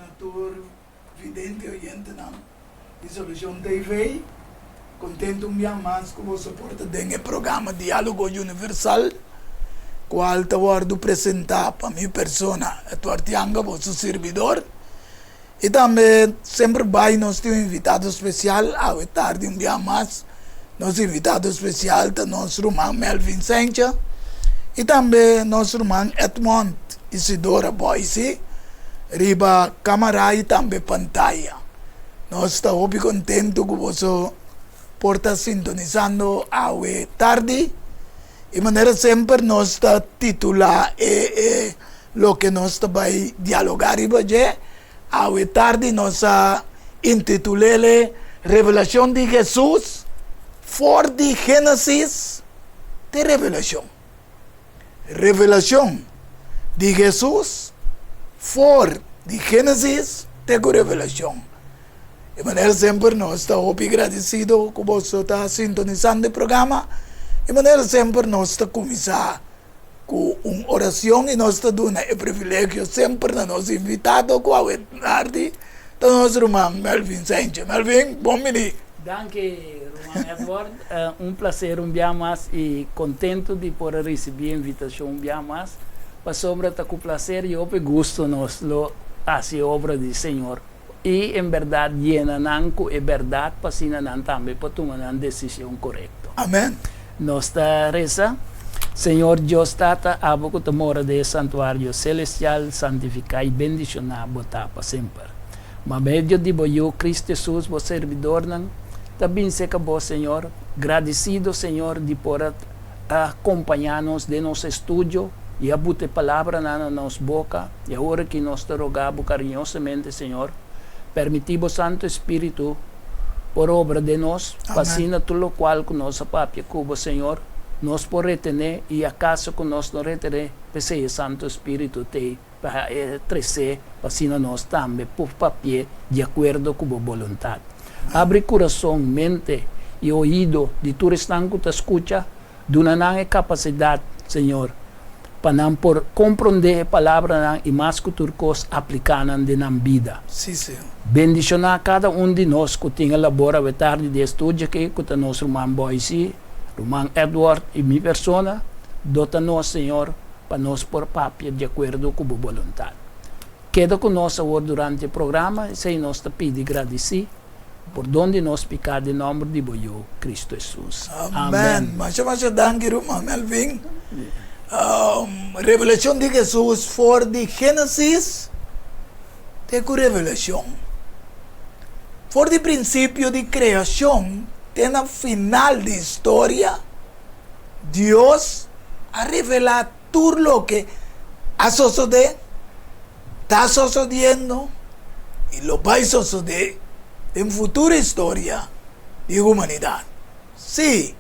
Na tur vidente oyentenan di Solucion TV, contento un bia mas cu boso por ta den e programa Dialogo Universal, cual ta wordo presenta pa mi persona, Edward Yanga, boso sirbidor. Y tambe semper bay nos tin un invitado special, awe tardi un bia mas nos invitado special ta nos ruman Melvin Sencha y tambe nos ruman Edmond Isidora Boyce riba camara y tambe pantaya. Nos ta hopi contento cu boso por ta sintonisando awe tardi y manera semper nos ta titula e e Loke nos ta bai dialogá riba dje awe tardi nos a intitul'el Revelashon di Hesus for di Génesis te Revelashon. Revelashon di Hesus for di Génesis te ku Revelashon. E manera semper nos ta hopi gradisido ku boso ta sintonisando e programa. E manera semper nos ta kuminsá Cu un oracion y nos ta duna e privilegio semper na nos invitado cu awe tardi ta nos ruman Melvin Saintje. Melvin, bon bini. Danki ruman Edward. Un placer un bia mas y contento di por a ricibi e invitacion un bia mas pasobra ta cu placer y hopi gusto nos lo haci e obra di Señor y en berdad yena nan cu e berdad pa asina nan tambe por tuma nan decision corecto. Amen. Nos ta reza, Señor Dios Tata, abo cu ta mora den e santuario celestial, santifica y bendiciona bo ta pa semper. Ma medio di bo Yu, Cristo Jesus, bo servidornan ta bin seca bo, Señor, gradicido, Señor, di por a acompaña nos den nos estudio y a buta e palabranan na nos boca, y awor aki nos ta roga bo cariñosamente, Señor, permiti bo Santo Espíritu por obra den nos, pa asina tur locual cu nos a papia cu bo, Señor, nos por retené, y acaso cu nos no retené, p'esey e Santo Espíritu t'ey pa e tresé, pa asina nos tambe por papi'é di acuerdo cu bo boluntad. Habri curason, mente y oido di tur esnan cu ta scucha, duna nan e capacidad, Señor, pa nan por komprondé e palabranan i mas ku tur kos apliká nan den nan bida. Sí, Señor. Bendishoná kada un di nos ku tin e labor awe tardi di e studio akí, ku ta nos ruman Boyce, ruman Edward i mi persona. Dota nos, Señor, pa nos por papia di akuerdo ku bo boluntat. Keda ku nos awor durante e programa, esei nos ta pidi gradisí. Pordon di nos piká den nòmber di bo Yu, Kristu Hesus. Amen. Masha masha danki ruman Melvin. Revelashon di Hesus for di Génesis te ku Revelashon. For di prinsipio di kreashon te na final di historia, Dios a revelá tur loke a sosodé, ta sosodiendo i lo bai sosodé den futuro historia di humanidat. Sí,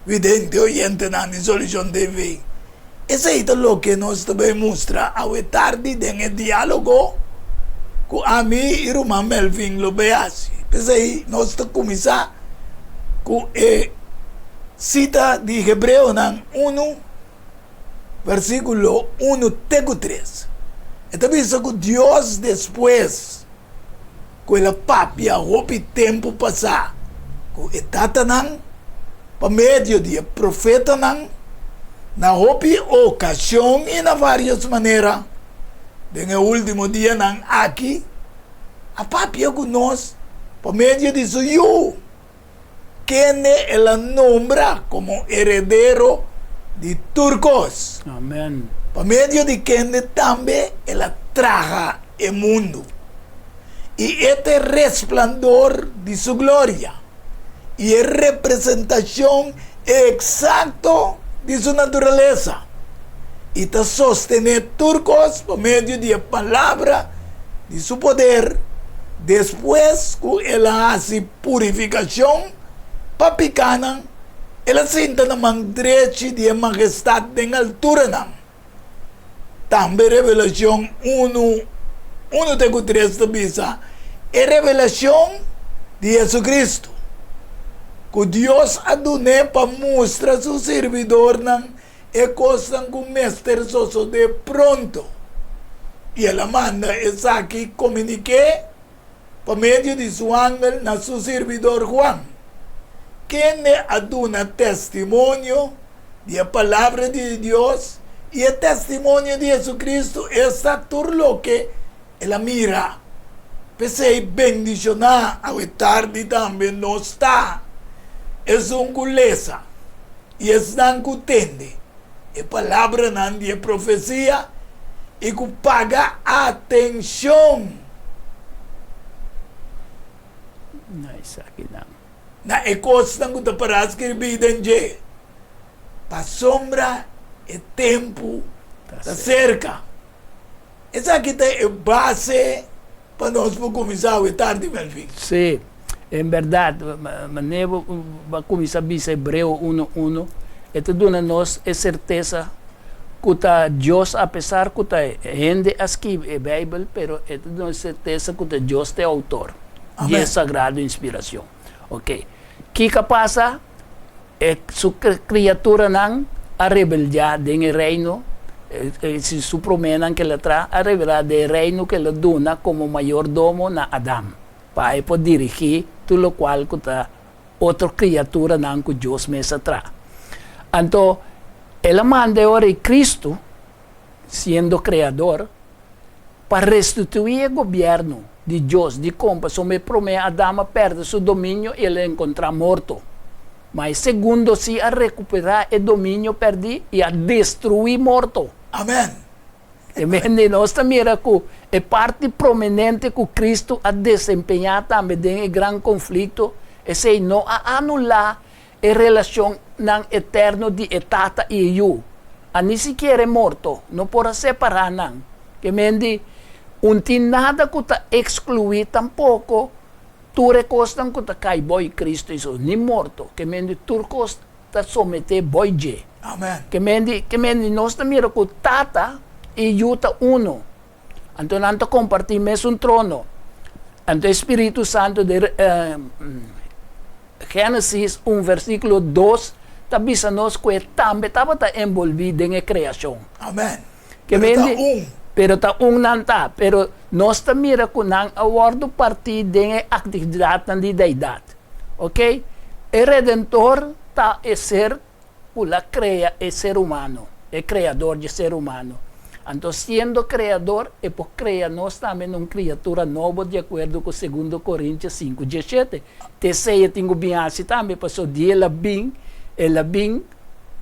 vidente oyentenan di Solucion TV, esei ta loke nos ta bai mustra awe tardi den e diálogo ku ami i ruman Melvin lo bai hasi. P'esei nos ta kuminsá ku e sita di Hebreonan unu. Versíkulo unu te ku tres. E ta bisa ku Dios despues ku el a papia hopi tempu pasá ku e tatanan pa medio di e profetanan na hopi okashon i na vários manera den e último dianan aki a papia ku nos pa medio di su Yu. Kende el a nombra komo heredero di tur kos. Amen. Pa medio di kende tambe el a traha e mundu. I e ta e resplandor di su gloria i e representashon eksakto di su naturalesa, i ta sostené tur kos pa medio di e palabra di su poder, despues ku el a hasi purifikashon pa pikánan, el a sinta na man drechi di e Mahestat den alturanan. Tambe Revelashon unu, unu te ku tres ta bisa e revelashon di Jesucristo, ku Dios a dun'é pa mustra su sirbidornan e kosnan ku mester sosodé pronto. I el a manda esaki komuniké pa medio di su angel na su sirbidor Juan, kende a duna testimonio di e Palabra di Dios i e testimonio di Jesucristo, esta tur loke el a mira. P'esei bendishoná awe tardi tambe nos ta esun ku lesa i esnan ku tende e palabranan di e profesia i ku paga atenshon na e kosnan ku ta pará skirbí den dje, pasobra e tempu ta serka. Esaki ta e base pa nos por kuminsá awe tardi, Melvin. Sí, en bèrdat, manera bo a kuminsá bisa Hebreo uno uno, e ta duna nos e sertesa ku ta Dios, apesar ku ta hende a skibi e Beibel, pero e ta duna e sertesa ku ta Dios ta e outor di e sagrado inspirashon. Oke, kiko a pasa? E su kriaturanan a rebeldiá den e reino, si su proménan ku el a traha a rebelá den e reino ku el a duna komo mayordomo na Adam, pa e por dirigí tur lokual ku ta otro kriaturanan ku Dios mes a traha. Anto, el a manda e ora ei Kristu, siendo Kreador, pa restituí e gobièrnu di Dios. Dikon? Pasobra e promé Adam a pèrdè su dominio i el a enkontrá morto. Ma e segundo sí a rekuperá e dominio pèrdí i a destruí morto. Amèn. E mende nos ta mira ku e parti prominente ku Kristu a desempeñá tambe den e gran konflikto, esei no a anulá e relashonnan eterno di e Tata i e Yu. A ni sikiera e morto no por a separá nan. Ke men di, un tin nada ku ta ekskluí tampoko tur e kosnan ku ta kai boi Kristu Hesus, ni morto. Ke men di, tur kos ta someté boi dje. Amen. Ke men di, ke men di, nos ta mira ku Tata i Yu ta uno. Anto nan ta kompartí mesun trono. Anto e Spiritu Santu den Génesis un versíkulo dos ta bisa nos ku e tambe tabata enbolbí den e kreashon. Amèn. Pero ta un. Pero ta un nan ta. Pero nos ta mira ku nan a wòrdu partí den e aktividatnan di Deidat. Oke? E Redentor ta e ser ku la krea e ser humano, e Kreador dje ser humano. Anto siendo Kreador, e por krea nos tambe na un kriatura nobo di akuerdo ku Segundo Korintios sinku diesshete. T'esei e tin ku bin hasi tambe, pasobra di el a bin, el a bin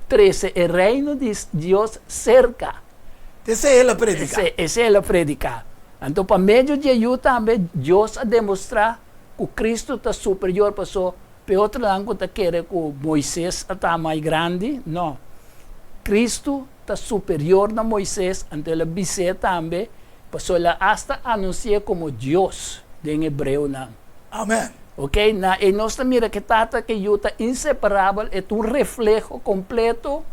trese e Reino di Dios serka. T'esei el a prediká. Esei el a prediká. Anto pa medio di e Yu tambe Dios a demostrá ku Kristu ta superior, pasobra P'e otronan ku ta kere ku Moises a ta mai grandi, no. Kristu ta superior na Moises, anto el a bis'é tambe, pasobra el a asta anunsi'é komo Dios den Hebreonan. Amen. Ok, na ei nos ta mira ku e Tata ku e Yu ta inseparabel, e ta un refleho kompleto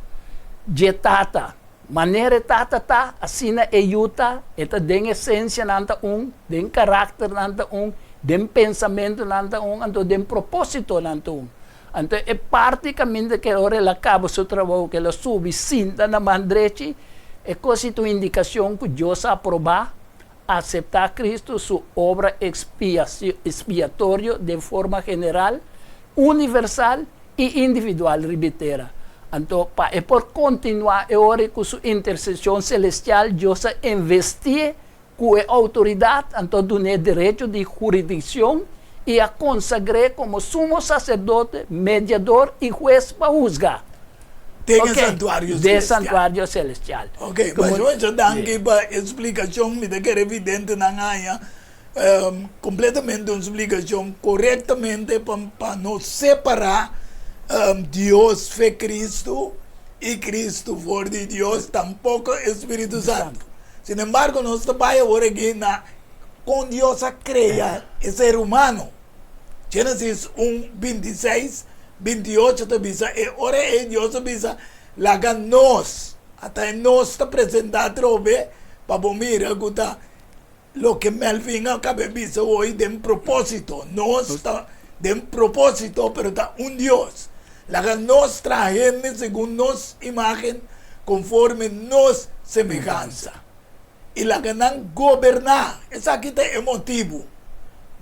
dje Tata. Manera e Tata ta, asina e Yu ta, e ta den esensia nan ta un, den karakter nan ta un, den pensamentu nan ta un, anto den propósito nan ta un. Anto e parti kaminda ke ora el a kaba su trabou, ke el a subi sinta na man drechi, e kos ei ta un indikashon ku Dios a aprobá, aseptá Kristu su obra ekspiatorio den forma general, universal i individual riba e tera. Anto, pa e por kontinuá e ora ei ku su interseshon selestial, Dios a investié ku e outoridat, anto a dun'é derecho di hurisdikshon i a konsagr'é komo Sumo Saserdote, Mediador i Hues pa husga. Den e santuario Den e santuario selestial. Ok, masha masha danki pa e splikashon. Mi ta kere videntenan haña Completamente un splicacion corectamente pa pa no separa Dios fe Cristo y Cristo for di Dios tampoco e Spiritu Santo. Sin embargo nos ta bay awor aki na con Dios a crea e ser humano. Genesis un 26, 28 ta bisa e ora ey Dios a bisa laga nos, ata e nos ta presenta atrobe pa bo mira cu ta Loke Melvin a kaba bisa hoy den propósito, nos ta den propósito, pero ta un Dios. Laga nos traha hende segun nos imágen, konforme nos semehansa. I laga nan goberná. Esaki ta e motibu.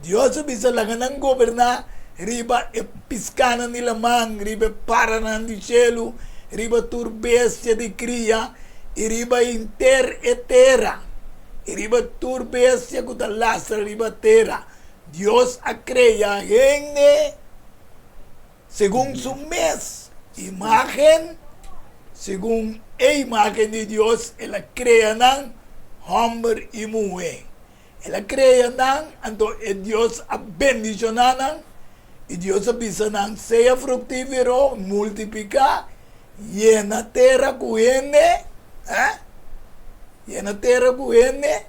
Dios a bisa laga nan goberná riba e piskánan di laman, riba e paranan di shelu, riba tur bestia di kria i riba henter e tera, i riba tur bestia ku ta lastra riba tera. Dios a krea hende segun su mes imágen, segun e imágen di Dios el a krea nan, hòmber i muhé. El a krea nan, anto e Dios a bendishoná nan, i Dios a bisa nan, Sea fruktífero, multipliká, yena tera ku hende, eh, yena tera ku hende,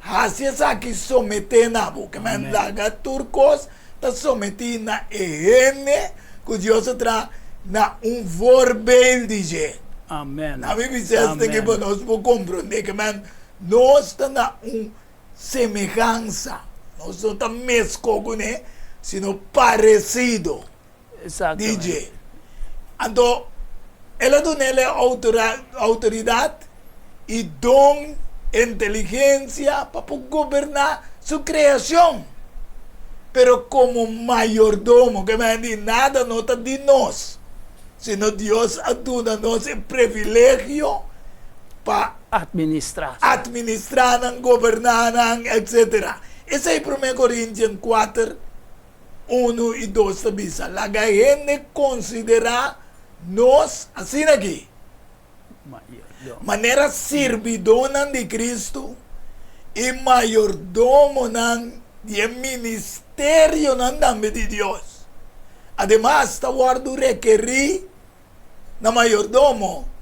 hasi esaki someté na bo. Ke men laga tur kos ta sometí na e hende ku Dios a traha na un voorbeeld di dje. Amen. Na mi bisa esaki pa nos por komprondé ke men Nos ta na un semehansa. Nos no ta mesko kuné, sino paresido di dje. Anto, el a dun'el e outoridat i don inteligensia pa por goberná su kreashon. Pero komo mayordomo, ke men di nada no ta di nos, sino Dios a duna nos e privilegio pa Administrá. Administrá nan, goberná nan, etcetera. Esei Promé Korintian kuater, unu i dos ta bisa. Laga hende konsiderá nos asina aki, manera sirbidónan di Kristu i mayordomonan di e ministerionan tambe di Dios. Ademas, ta wòrdu rekerí na mayordomo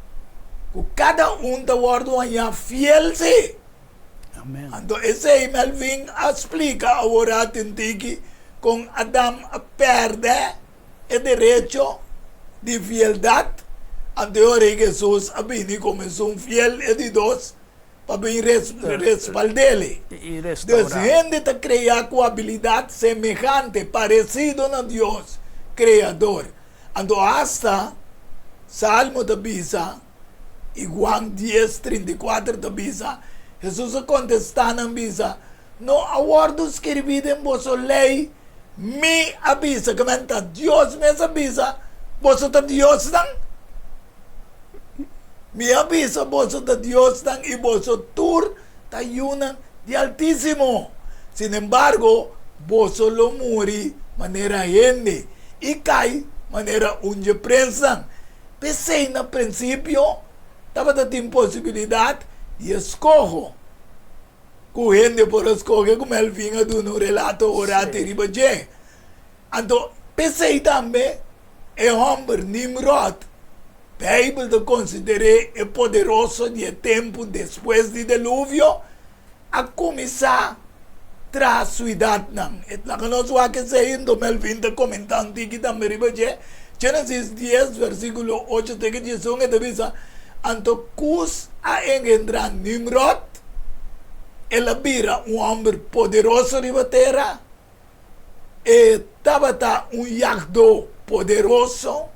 ku kada un ta wòrdu hañá fiel sí. Amen. Anto esei Melvin a splika awor a tintiki kon Adam a pèrdè e derecho di fieldat, anto e ora ei Hesus a bini komo esun fiel e di dos pa bin respald'el. I Dus restaurá. hende ta kreá ku abilidat semehante, paresido na Dios, Kreador. Anto asta Salmo ta bisa i Juan dies, 34 ta bisa, Hesus a kontestá nan bisa, No a wòrdu skirbí den boso lei, Mi a bisa, ke men ta Dios mes a bisa, boso ta diosnan? Mi a bisa boso ta diosnan i boso tur ta yunan di Altísimo. Sinembargo, boso lo muri manera hende i kai manera un dje prensnan. P'esei na prinsipio tabata tin posibilidat di eskoho ku hende por a skohe ku Melvin a duna un relato ora te riba dje. Anto p'esei tambe e hòmber Nimròd, Beibel ta konsider'é e poderoso di e tempu despues di Deluvio, a kuminsá traha suidatnan. E laga nos wak esei, anto Melvin ta komentá un tiki tambe riba dje. Génesis dies, versíkulo ocho te ku diesun, e ta bisa, Anto Kus a engendrá Nimròd, el a bira un hòmber poderoso riba tera. E tabata un yagdó poderoso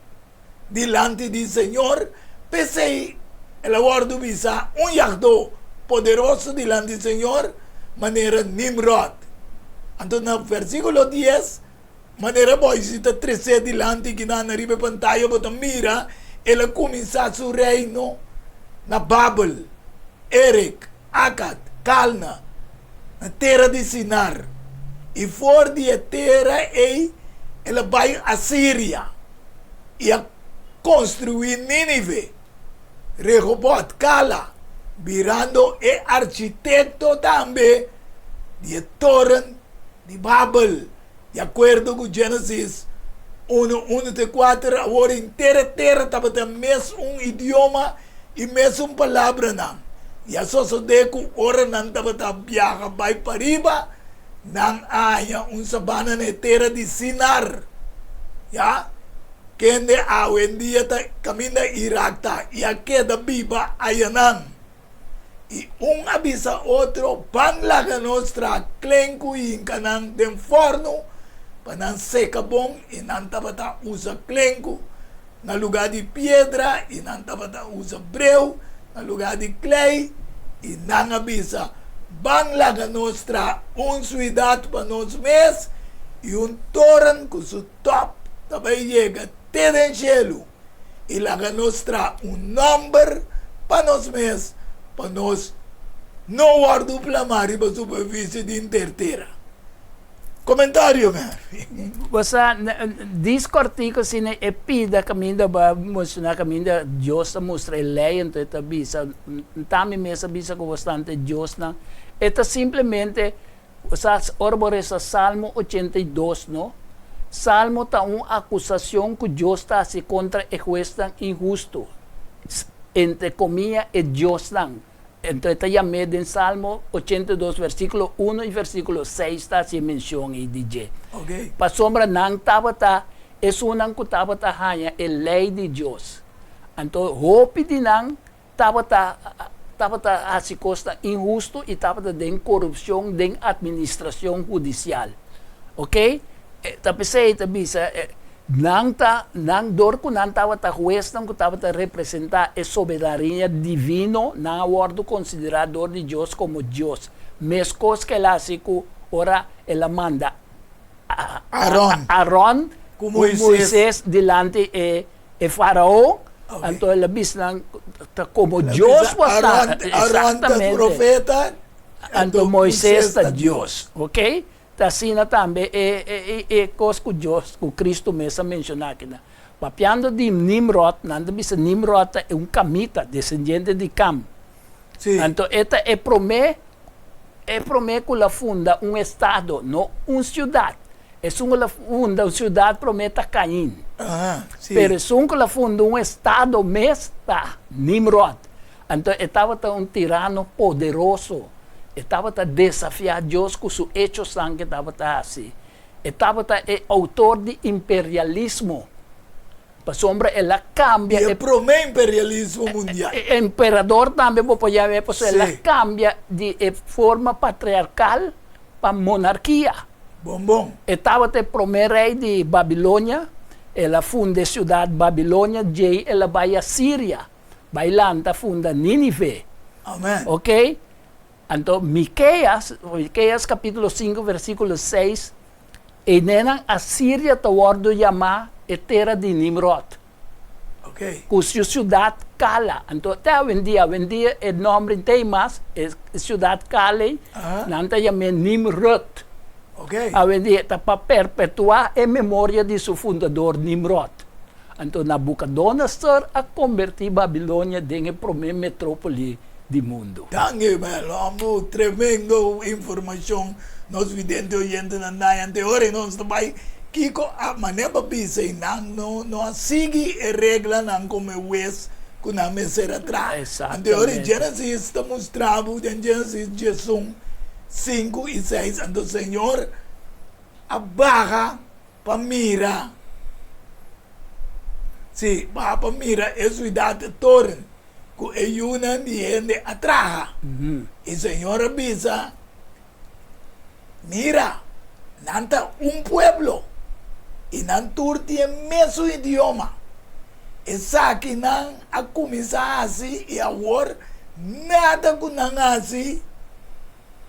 dilanti di Señor, p'esei el a wòrdu bisa un yagdó poderoso dilanti Señor, manera Nimròd. Anto na versíkulo dies, manera Boise ta tres'é dilanti kinan riba e pantaya bo ta mira el a kuminsá su reino na Babel, Erek, Akad, Kalna, na tera di Sinar, i for di e tera ei el a bai Asiria i a konstruí Nínive, Rehobot, Kala, birando e architekto tambe di e toren di Babel, di akuerdo ku Génesis unu, unu te kuater. Awor henter e tera tabata mes un idioma i mesun palabranan. I a sosodé ku ora nan tabata biaha bai pariba, nan a haña un sabana na e tera di Sinar, ya, kende awendia ta kaminda Irak ta, i a keda biba ayanan. I un a bisa otro, Ban laga nos traha klenku i hinka nan den fòrnu pa nan seka bon. I nan tabata usa klenku na lugá di piedra, i nan tabata usa breu na lugá di klei. I nan a bisa, Ban laga nos traha un suidat pa nos mes i un toren ku su tòp ta bai yega te den shelu, i laga nos traha un nòmber pa nos mes, pa nos no wòrdu plamá riba superfisie di henter tera. Komentario, Mervin. Bo sa, dis kòrtiku asina e pida kaminda bo a menshoná kaminda Dios ta mustra e lei, anto e ta bisa, Nta mi mes a bisa ku bo stante diosnan. E ta simplemente, bo sa, ora bo resa Salmo 82, no? Salmo ta un akusashon ku Dios ta hasi kontra e huesnan inhustu, entre komia e diosnan. Enton e ta yam'é den Salmo 82 versíkulo uno i versíkulo seis ta hasi e menshon ei di dje. Pasobra nan tabata esunnan ku tabata haña e lei di Dios. Anto hopi di nan tabata tabata hasi kosnan inhustu i tabata den korupshon den atministrashon hudisial. Oke? Ta p'esei ta bisa Nan ta, nan, dor ku nan tabata huesnan ku tabata representá e soberania divino, nan a wòrdu konsiderá dor di Dios komo dios, meskos ku el a hasi ku ora el a manda Aron Aron ku ku Moises dilanti e e Farao, anto el a bisa nan ta komo dios bo sta, Aron Aron ta profeta, anto Moises ta Dios, ok. Ta asina tambe e e kos ku Dios, ku Kristu mes a menshoná akinan. Papiando di Nimrod, nan ta bisa Nimrod ta un kamita, desendiente di Kam. Sí. Anto e ta e promé, e promé ku la funda un estado, no un siudat. Esun ku la funda un siudat promé ta Kain. Aha, sí. Pero esun ku la funda un estado mes ta Nimrod. Anto e tabata un tirano poderoso. E tabata desafiá Dios ku su echosnan ku e tabata hasi. E tabata e outor di imperialismo, pasobra el a kambia Di e promé imperialismo mundial. E emperador tambe bo por yam'é, pasobra el a kambia di e forma patriarkal pa monarkia. Bon bon. E tabata e promé rei di Babilonia. El a funda e siudat Babilonia, djei el a bai Asiria. Bai lanta funda Nínive. Amen. Ok? Anto Miqueas, Miqueas capítulo 5 versículo 6, einenan Asiria ta wòrdu yamá e tera di Nimrod. Ok. Ku su siudat Kala. Anto te awendia, awendia e nòmber t'ei mas, e siudat Kala ei, nan ta yam'é Nimrud. Ok. Awendia ta pa perpetuá e memoria di su fundador Nimrod. Anto Nabucodonosor a kombertí Babilonia den e promé metrópoli di mundu. Danki Mel, tremendo informashon nos vidente oyentenan dai ante ora i nos ta bai kiko a manera pa bisa i nan no no a sigui e reglanan komo e wes ku nan mester a traha. Ante ora i Genesis ta mustra bo den Genesis 11, 5 i 6 anto Señor a baha Pa mira, sí, baha pa mira e suidat e toren ku e yunan di hende a traha. I Señor a bisa, Mira, nan ta un pueblo, i nan tur tin e mesun idioma. Esaki nan a kuminsá hasi, i awor nada ku nan hasi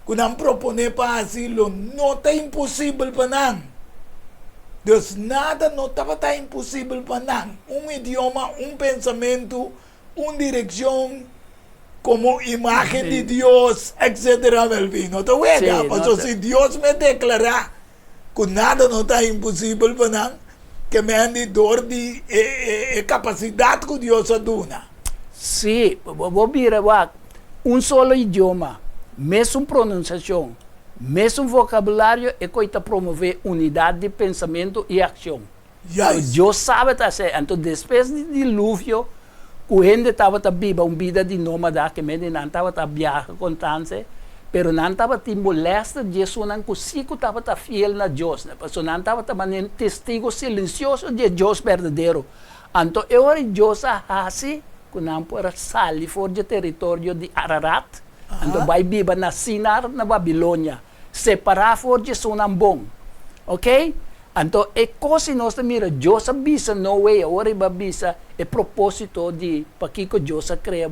ku nan proponé pa hasi lo no ta imposibel pa nan. Dus nada no tabata imposibel pa nan. Un idioma, un pensamentu, un direkshon, komo imágen di Dios, etcetera. Melvin, no ta wega, pasobra si Dios me deklará ku nada no ta imposibel pa nan, ke men di dor di e kapasidat ku Dios a duna. Sí, bo bira wak, un solo idioma, mesun pronunsiashon, mesun vokabulario e koi ta promové unidat di pensamentu i akshon. Juist. Dios sabe ta hasi. Anto despues di diluvio ku hende tabata biba un bida di nómada, ke mende nan tabata biaha kontanse, pero nan tabatin molèster di esunnan ku sí ku tabata fiel na Dios, pasobra nan tabata manera testigo silensioso di e Dios berdadero. Anto e ora Dios a hasi ku nan por a sali for di e teritorio di Ararat, anto bai biba na Sinar na Babilonia, separá for di esunnan bon. Oke? Anto e kos si nos ta mira, Dios a bisa Noe, awor e ba bisa e propósito di pakiko Dios a krea.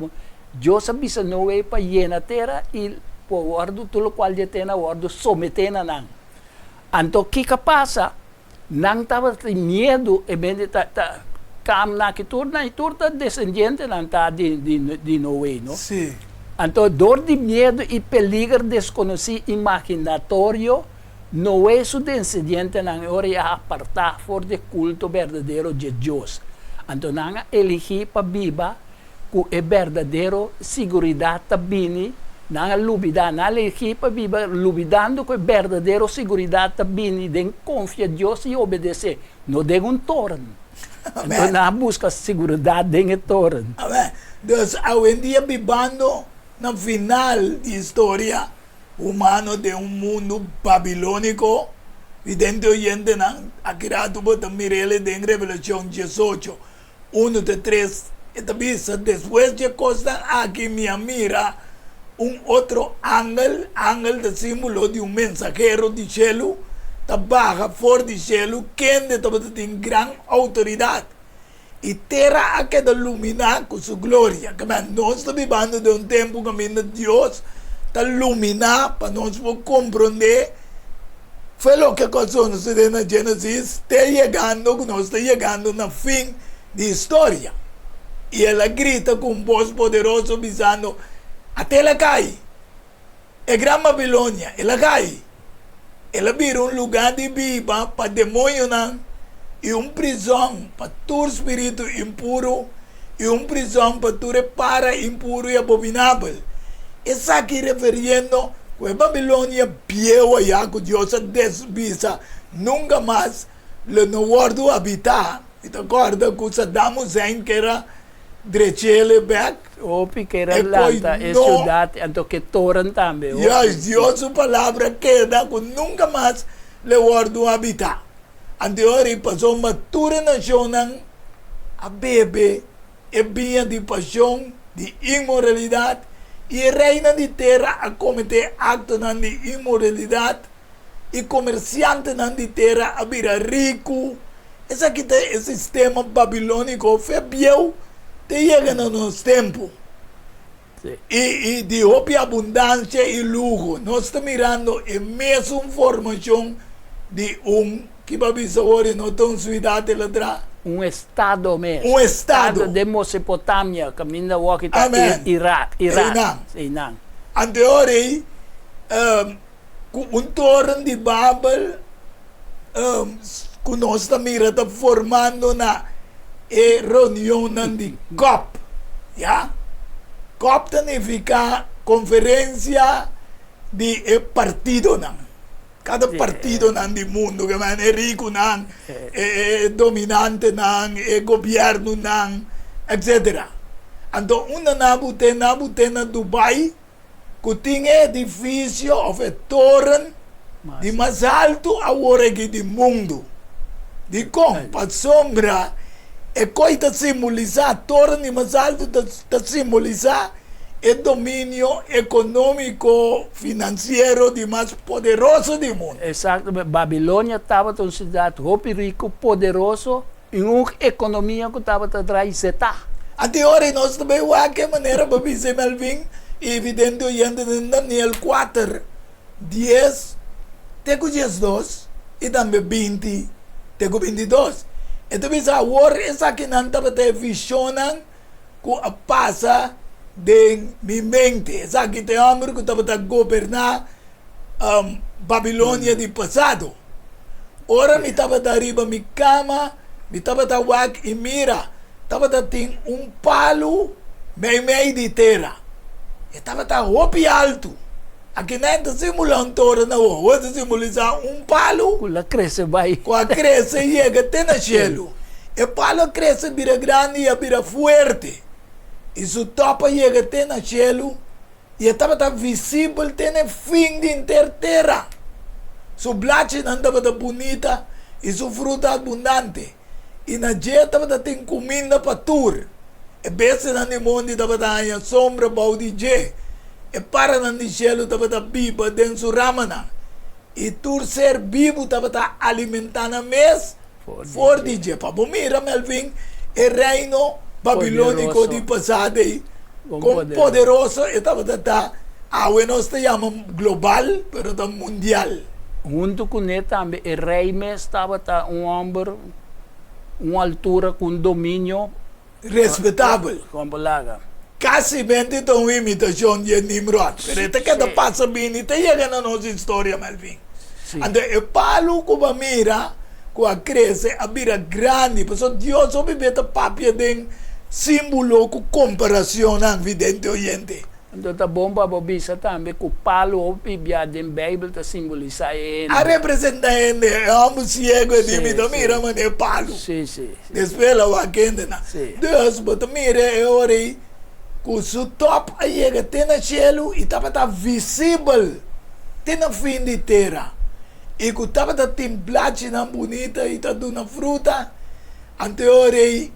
Dios a bisa Noe pa yena tera i por wòrdu tur lokual di e tera wòrdu someté na nan. Anto kiko a pasa? Nan tabatin miedu, e bende ta ta kam na aki tur nan i tur ta desendientenan ta di di di Noe, no? Sí. Anto dor di miedu i peliger deskonosí imaginatorio, Noe su desendientenan e ora ei a apartá for di e kulto berdadero dje Dios. Anto nan a eligí pa biba ku e berdadero siguridat ta bini, nan a lubidá, nan a elegí pa biba lubidando ku e berdadero siguridat ta bini den konfia Dios i obedesé, no den un toren. Anto nan a buska siguridat den e toren. Amèn. Dus awendia bibando na final di historia humano den un mundu babilóniko, vidente oyentenan, aki ratu bo ta mir'el den Revelashon diesocho, Unu te tres, e ta bisa, Despues dje kosnan aki mi a mira un otro angel, angel ta símbolo di un mensahero di shelu, ta baha for di shelu, kende tabata tin gran outoridat, i tera a keda luminá ku su gloria. Kaba, nos ta bibando den un tempu kaminda Dios ta luminá pa nos por komprondé Fe loke ku a sucede na Genesis te yegando ku nos ta yegando na fin di historia. I el a grita ku un bos poderoso bisando, Ate el a kai! E gran Babilonia, el a kai! El a bira un lugá di biba pa demoñonan i un prizòn pa tur spiritu impuru i un prizòn pa tur e para impuru i abominabel. Esaki referiendo ku e Babilonia bieu ayá ku Dios a desbisa nunka mas lo no wòrdu habitá. Mi ta kòrda ku Saddam Hussein ker a drech'el bèk. Hopi ker a lanta e siudat anto ke toren tambe. Juist, Dios su palabra keda ku nunka mas lo wòrdu habitá. Anto e pasobra tur e nashonnan a bebe e biña di pashon di inmoralidat, i e reinan di tera a kometé aktonan di inmoralidat, i komersiantenan di tera a bira riku. Esaki ta e sistema babilóniko fe bieu te yega na nos tempu. I di hopi abundansia i luho. Nos ta mirando e mesun formashon di un, ki bo a bisa ora no ta un suidat el a traha? Un estado mes. Un estado. Estado den Mesopotamia, kaminda awor ta Irak. Einan. Einan. Ante ora ei, ku un toren di Babel ku nos ta mira ta formando na e reunionnan di cop, ya. Cop ta nifiká konferensia di e partidonan, kada partidonan di mundu, ke men e rikunan, e dominantenan, e gobièrnunan, etsetera. Anto unda nan a but'é? Nan a but'é na Dubai. ku tin e edifisio òf e toren di mas altu awor aki di mundu. Dikon? Pasobra e koi ta simbolisá, toren di mas altu ta simbolisá e dominio ekonómiko finansiero di mas poderoso di mundu. Eksakto, Babilonia tabata un siudat hopi riku, poderoso I un ekonomia ku tabata drai zetá. Anto ora nos ta bai wak e manera pa bisa Melvin i evidente oyente den Daniel kuater, dies te ku diesdos i tambe binti te ku bintidos. E ta bisa awor esakinan tabata e vishonnan ku a pasa den mi mente. Esaki ta e hòmber ku tabata goberná Babilonia di pasado. Ora mi tabata riba mi kama, mi tabata wak i mira, tabata tin un palu meimei di tera. E tabata hopi altu. Akinan ta simulá un toren awor. Awor ta simbolisá un palu. Ku la krese bai. Ku a krese i yega te na shelu. E palu a krese bira grandi i a bira fuerte. I su tòp a yega te na shelu. I e tabata visibel te n'e fin di henter tera. Su blachinan tabata bunita i su fruta abundante, i na dje tabata tin kuminda pa tur. E bestianan di mondi tabata haña sombra bou di dje, e paranan di shelu tabata biba den su ramanan, i tur ser bibu tabata alimentá nan mes for di dje. Pa bo mira, Melvin, e reino babilóniko di pasado ei. Kon poderoso e tabata ta, awe nos ta yama global, pero ta mundial. Huntu kuné tambe e rei mes tabata un hòmber un altura ku un dominio. Respetabel. Kon bo laga. Kasimente ta un imitashon di e Nimrod, pero e ta keda pasa bini te yega na nos historia, Melvin. Anto e palu ku bo a mira ku a krese a bira grandi, pasobra Dios hopi bes ta papia den símbolo ku komparacionnan, vidente oyente. Anto ta bon pa bo bisa tambe ku palu hopi bia den Beibel ta simbolisá e hende. A representá hende, e hòmber siego e di, Mi ta mira manera palu. Despues el a wak hendenan. Dus bo ta mira e ora ei ku su tòp a yega te na shelu i tabata visibel te na fin di tera, i ku tabata tin blachinan bunita i ta duna fruta. Anto e ora ei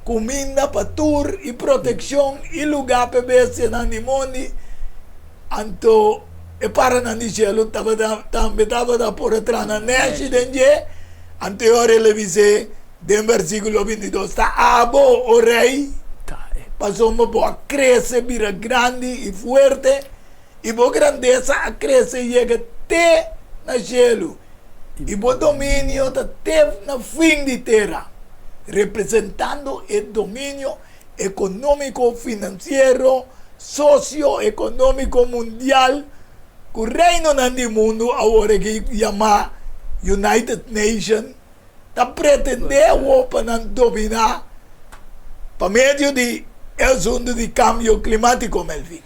kuminda pa tur i protekshon i lugá pa e bestianan di mondi. Anto e paranan di shelu tabata tambe tabata por a traha nan nèshi den dje. Anto e ora el a bis'é den versíkulo bintidos, Ta abo, o rei, pasobra bo a krese bira grandi i fuerte, i bo grandesa a krese yega te na shelu, i bo dominio ta te na fin di tera, representando e dominio ekonómiko, finansiero, sosio-ekonómiko mundial ku reinonan di mundu awor aki yamá United Nation ta pretendé awor pa nan dominá pa medio di e asuntu di kambio klimátiko, Melvin.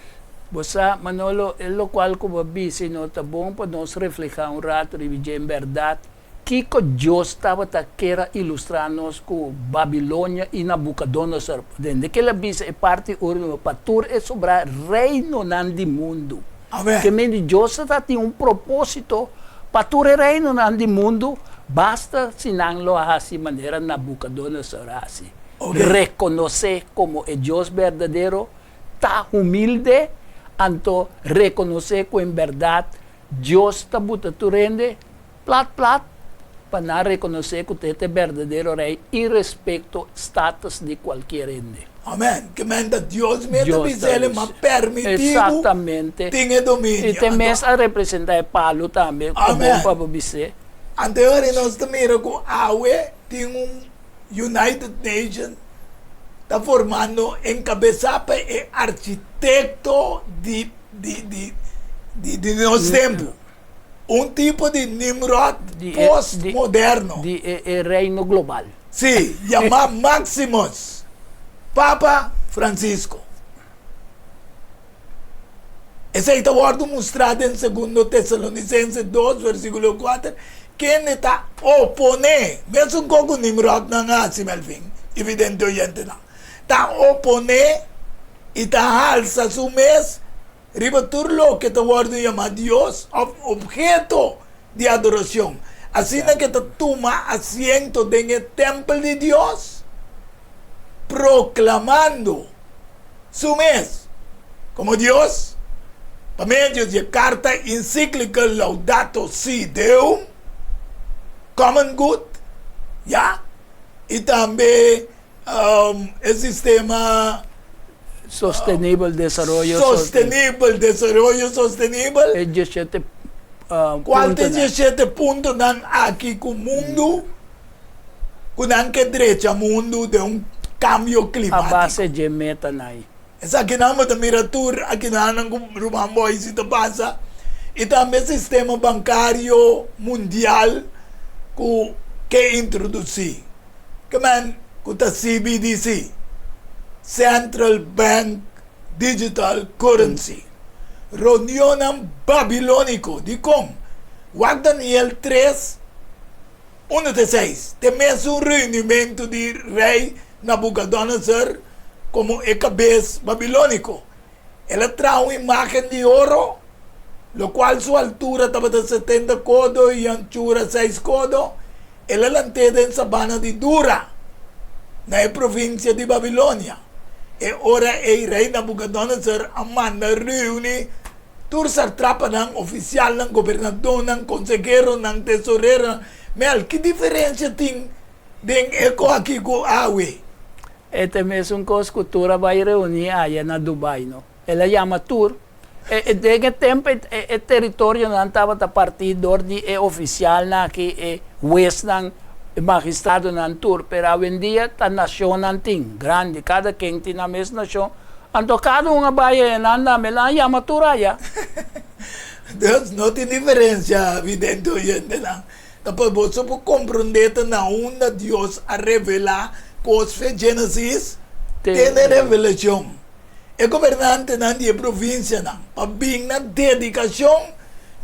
Bo sa, Manolo, e lokual ku bo a bisa i no ta bon pa nos reflehá un ratu riba dje en bèrdat. Kiko Dios tabata kier a ilustrá nos ku Babilonia i Nabukodonosor? Dende ke el a bisa e parti último, pa tur e sobrá reinonan di mundu. Amèn. Ke mende Dios ta tin un propósito pa tur e reinonan di mundu, basta si nan lo a hasi manera Nabukodonosor a hasi, rekonosé komo e Dios berdadero, ta humilde, anto rekonosé ku en bèrdat Dios ta buta tur hende plat plat pa nan rekonosé ku ta e ta e berdadero Rei irespekto status di kualkier hende. Amen. Ke men ta Dios mes ta bisa el e ma permití ku tin e dominio. I te mes a representá e palu tambe ku bon pa bo bis'é. Anto e ora nos ta mira ku awe tin un United Nation ta formando enkabesá pa e architekto di di di di di nos tempu. Un tipo di Nimrod postmoderno. Di e e reino global. Sí, yamá Maximus, Papa Francisco. Esei ta wòrdu mustrá den Segundo Tesalonisense dos versíkulo kuater, kende ta oponé, mesun kos ku Nimrodnan a hasi, Melvin i vidente oyentenan, ta oponé i ta halsa su mes riba tur loke ta wòrdu yamá dios òf opheto di adorashon, asina ke ta tuma asiento den e tèmpel di Dios, proklamando su mes komo Dios pa medio di e karta ensíklika Laudato Si Deum, Common Good, ya, i tambe E sistema. Sostenibel desaroyo. Sostenibel desaroyo sostenibel. E diesshete puntonan. Kual ta e diesshete puntonan aki ku mundu ku nan ke drecha mundu den un kambio klimátiko? A base dje metanan ei. Esakinan bo ta mira tur akinanan ku Ruman Boise ta pasa i tambe sistema bankario mundial ku ke introdusí. Kemen ku ta CBDC, Central Bank Digital Currency. Reunionnan babilóniko. Dikon? Wak Daniel tres, unu te seis. Te mesun reunimentu di Rei Nabukodonosor komo e kabes babilóniko. El a traha un imágen di oro, lokual su altura tabata setenta kodo i anchura seis kodo. El a lant'é den sabana di Dura, na e provinsia di Babilonia. E ora ei rei Nabukodonosor a manda reuní tur satrapanan, ofisialnan, gobernadónan, konseheronan, tesoreronan. Mel, ki diferensia tin den e ko aki ku awe? E ta mesun kos ku tur a bai reuní aya na Dubai no. El a yama tur. E den e tempu e e teritorionan tabata partí dor di e ofisialnan aki, e huesnan, e magistradonan tur, pero awendia ta nashonnan tin, grandi, kada ken tin nan mes nashon. Anto kada un a bai aya nan tambe, nan a yama tur aya. Dus no tin diferensia, vidente oyentenan. Ta pa boso por komprondé ta na unda Dios a revelá kos fe Génesis te na Revelashon. E gobernantenan di e provinsianan pa bin na dedikashon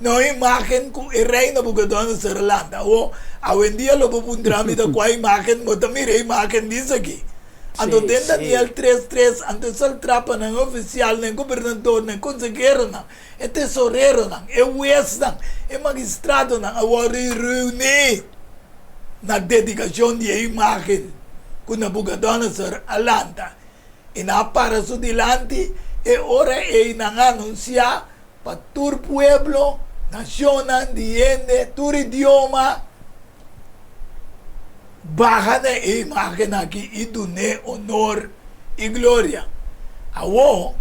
na un imágen ku e rei Nabukodonosor a lanta. Awor, awendia lo bo puntra mi ta kua imágen bo ta mira e imágen di esaki. Anto den Daniel tres tres, anto e saltrapanan, e ofisialnan, e gobernadornan, e konseheronan, E tesoreronan, e huesnan, e magistradonan a wòrdu reuní na dedikashon di e imágen ku Nabukodonosor a lanta, i nan a para su dilanti. E ora ei nan a anunsiá pa tur pueblo, nashonnan di hende, tur idioma, Baha na e imágen aki i dun'é onor i gloria. Awor,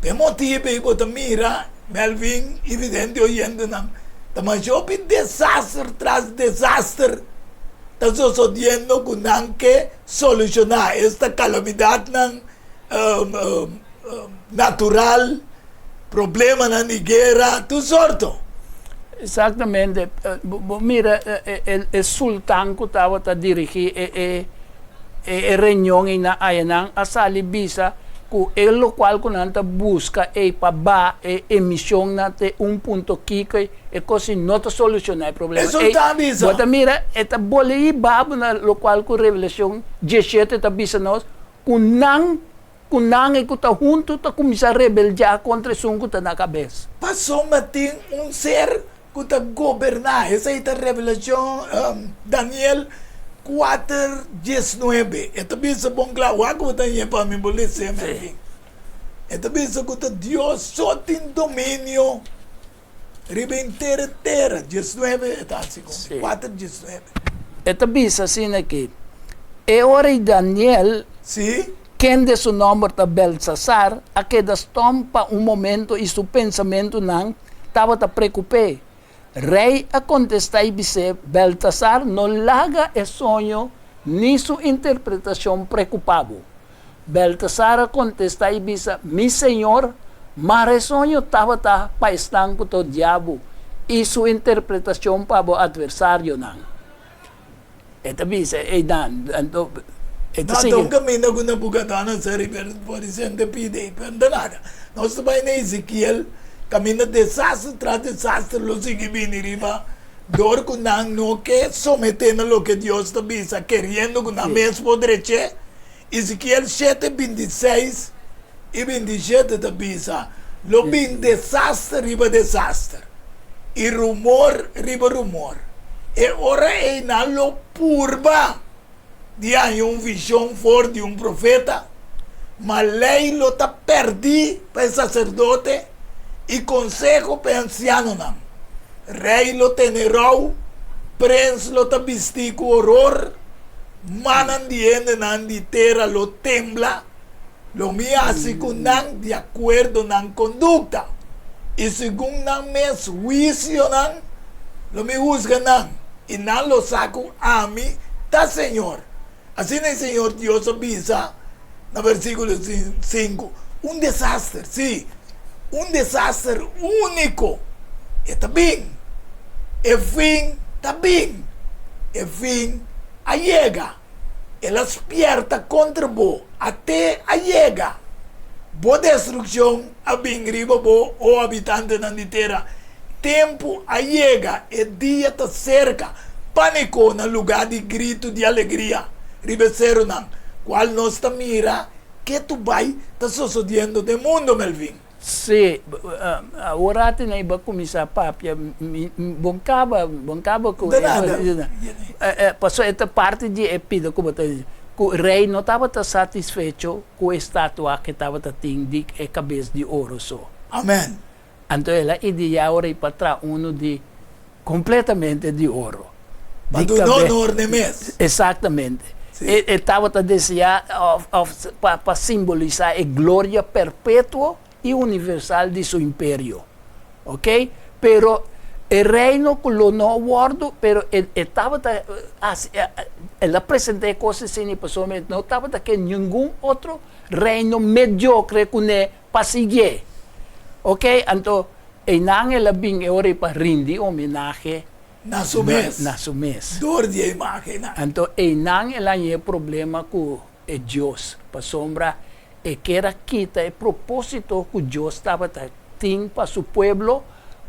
p'e motibu ei bo ta mira, Melvin i vidente oyentenan, ta masha hopi desaster tras desaster ta sosodiendo ku nan ke solushoná esta kalamidatnan natural, problemanan di guera, tur sorto. Exactamente. Bo mira e sultan cu tabata dirigi e e reunion ei na ayanan a sali bisa cu e locual cu nan ta busca ei pa ba e emisionnan te un punto kiko ei, e cos ei no ta soluciona e problema. E sultan a bisa. Bo ta mira e ta boli babo na locual cu Revelacion diesshete ta bisa nos Ku nan, ku nan i ku ta huntu ta kuminsá rebeldiá kontra esun ku ta na kabes. Pasobra tin un ser ku ta goberná. Esei ta Revelashon, Daniel kuater diesnuebe. E ta bisa bon kla. Wak ku bo ta hañ'é pa mi bo les'é, Melvin. E ta bisa ku ta Dios so tin dominio riba henter e tera. Diesnuebe e ta hasi ku mi. Kuater diesnuebe. E ta bisa asina aki, E ora ei Daniel, Sí. kende su nòmber ta Beltsasar, a keda stòm pa un momento i su pensamentunan tabata preokup'é. Rei a kontestá i bis'é, Beltsasar, no laga e soño ni su interpretashon preokupá bo. Beltasar a kontestá i bisa, Mi señor, mara e soño tabata pa esnan ku ta odia bo, i su interpretashon pa bo atversarionan. E ta bisa einan, anto e ta No sigui. ta un kaminda ku Nabukodonosor riba por di sente pidi ei, pero no ta nada. Nos ta bai na Ezekiel, kaminda desaster tras desaster lo sigui bini riba dor ku nan no ke someté na loke Dios ta bisa, keriendo ku nan mes por drech'é. Ezekiel shete, bintiseis i bintishete ta bisa, Lo bin desaster riba desaster, i rumor riba rumor. E ora ei nan lo purba di haña un vishon for di un profeta, ma lei lo ta pèrdí pa e saserdote i konseho pa e ansianonan. Rei lo tene rou, prens lo ta bistí ku horor. Mannan di hendenan di tera lo tembla, lo mi hasi ku nan di akuerdo nan kondukta, i segun nan mes huisionan lo mi husga nan, i nan lo sa ku ami ta Señor. Asina e Señor Dios a bisa na versíkulo sinku. Un desaster, sí, un desaster úniko, e ta bin. E fin ta bin. E fin a yega. El a spièrta kontra bo, at'é a yega. Bo destrukshon a bin riba bo, o habitantenan di tera. Tempu a yega, e dia ta serka. Pániko na lugá di gritu di alegria riba e serunan, kual nos ta mira ketu bai ta sosodiendo den mundu, Melvin. Sí, awor ati nan iba kuminsá papia, mi bon kaba, bon kaba ku De nada. Pasobra e ta parti di e pida ku bo ta di, ku rei no tabata satisfecho ku e statua ke tabata tin di e kabes di oro so. Amen. Anto el a ideá ora i pa traha unu di kompletamente di oro. Pa duna honor n'e mes. Exactamente. E tabata deseá òf pa simbolisá e gloria perpetuo i universal di su imperio. Ok? Pero e reino ku lo no wòrdu, pero e e tabata hasi, el a presentá e kos asina pasobra e no tabata ke ningun otro reino mediokre kuné pa siguié. Ok? Anto einan el a bin e ora ei pa rindi homenahe Na su mes. Na su mes. Dor di e imágennan. Anto einan el a haña e problema ku e Dios, pasobra e kier a kita e propósito ku Dios tabata tin pa su pueblo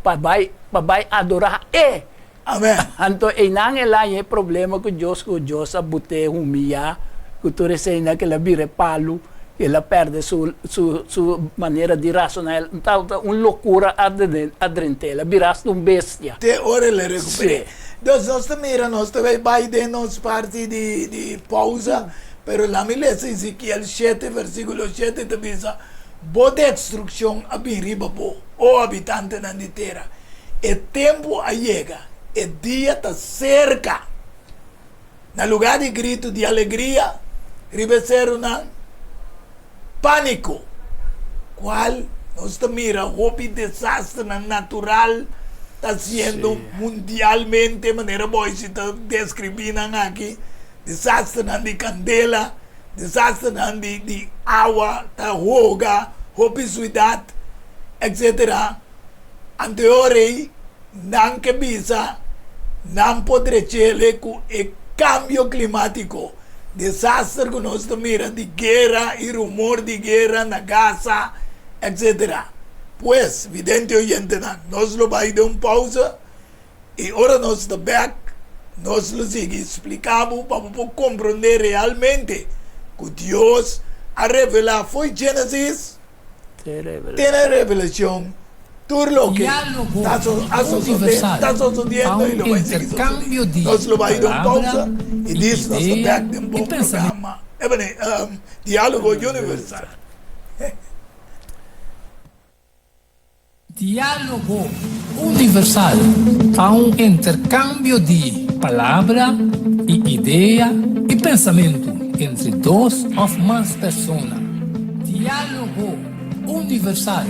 pa bai pa bai adorá E. Amèn. Anto einan el a haña e problema ku Dios, ku Dios a but'é humiyá ku tur eseinan ku el a bira e palu, el a pèrdè su su su manera di rasoná, el tabata un lokura a drent'é, el a bira asta un bestia. Te ora el a rekuper'é. Sí. Dus nos ta mira, nos ta bai bai den nos parti di di pousa, pero lami lesa Ezekiel shete versikulo shete ta bisa, Bo destrukshon a bin riba bo, o habitantenan di tera. E tempu a yega, e dia ta serka. Na lugá di gritu di alegria riba e serunan, pániko, kual nos ta mira hopi desasternan natural ta hasiendo mundialmente, manera Boyce ta deskribí nan aki, desasternan di kandela, desasternan di awa ta hoga hopi suidat, etsetera. Anto e ora ei nan ke bisa nan por drechele ku e kambio klimátiko, desaster ku nos ta mira di guera i rumor di guera na Gaza, etsetera. Pues, vidente oyentenan, nos lo bai den un pausa i ora nos ta bèk nos lo sigui splika bo pa bo por komprondé realmente ku Dios a revelá fo'i Génesis Te na Revelacion tur loke ta a sosode, ta sosodiendo y lo bay sigui sosode. Nos lo bay den un pausa y dis nos ta bek den bo programa Dialogo Universal. Diálogo Universal ta un interkambio di palabra i idea i pensamentu entre dos òf mas persona. Diálogo Universal,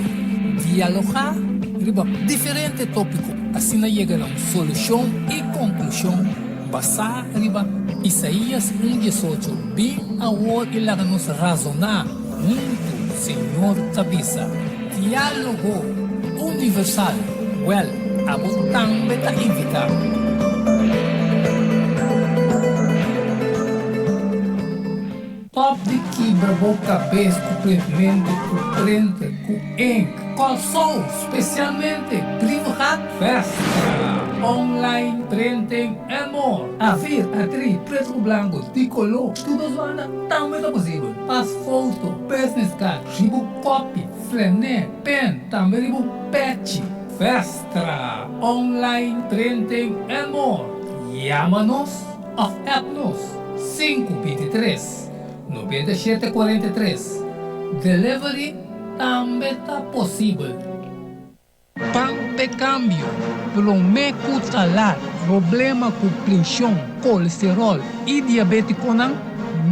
dialogá riba diferente tópiko asina yega na un solushon i konklushon basá riba Isaías un diesocho, Bin awor i laga nos razoná huntu, Señor ta bisa. Diálogo Universal, Wèl, abo tambe ta invitá. Stòp di kibra bo kabes ku printmentu, ku printer, ku ink. Kòrsou, spesialmente Brievengat Festa, Online Printing and more. Afir, atri, pretu ku blanku, di koló, tur dos banda tambe ta posibel. Pas foto, business card, Riba un kopi, flené, pen, tambe riba un pechi. Vestra, online printing and more. Yama nos of app nos sinku 23 97 43. Delivery tambe ta posibel. Pan p'e kambio, promé ku ta lat. Problema ku prenshon, kolesteròl i diabétikonan,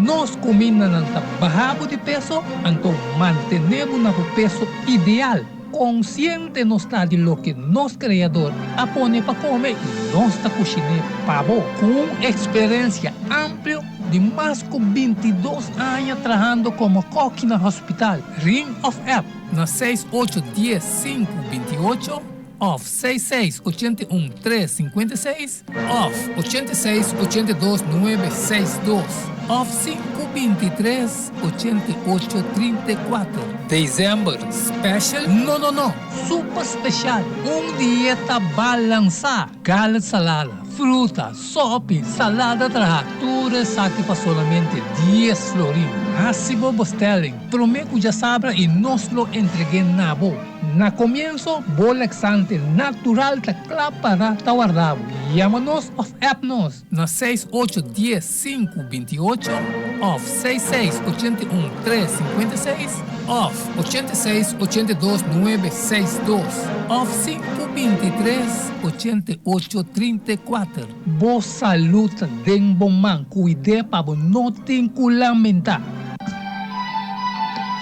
nos kumindanan ta baha bo di peso, anto mantené bo na bo peso ideal. Konsiente nos ta di loke nos Kreador a pone pa kome i nos ta kushiné pa bo. Ku un eksperensia amplio di mas ku 22 aña trahando komo kòki na hospital, Ring òf app na seis ocho dies sinku 28 òf seis seis 81 tres 56 òf 86 82 nuebe seis dos òf sinku 23 88 34. December special? No no no! Super special! Un dieta balansá! Garlic salada, fruta, sopi, salada traha, tur esaki pa solamente dies florin. Hasi bo bestelling prome ku djasabra i nos lo entreg'é na bo. Na komienso, bo laxante natural ta kla para ta warda bo. Yama nos òf app nos na seis ocho dies sinku 28 òf seis seis 81 tres 56 òf 86 82 nuebe seis dos òf sinku. 23 88 34. Bo salud ta den bo man, cuid'é pa bo no tin cu lamenta.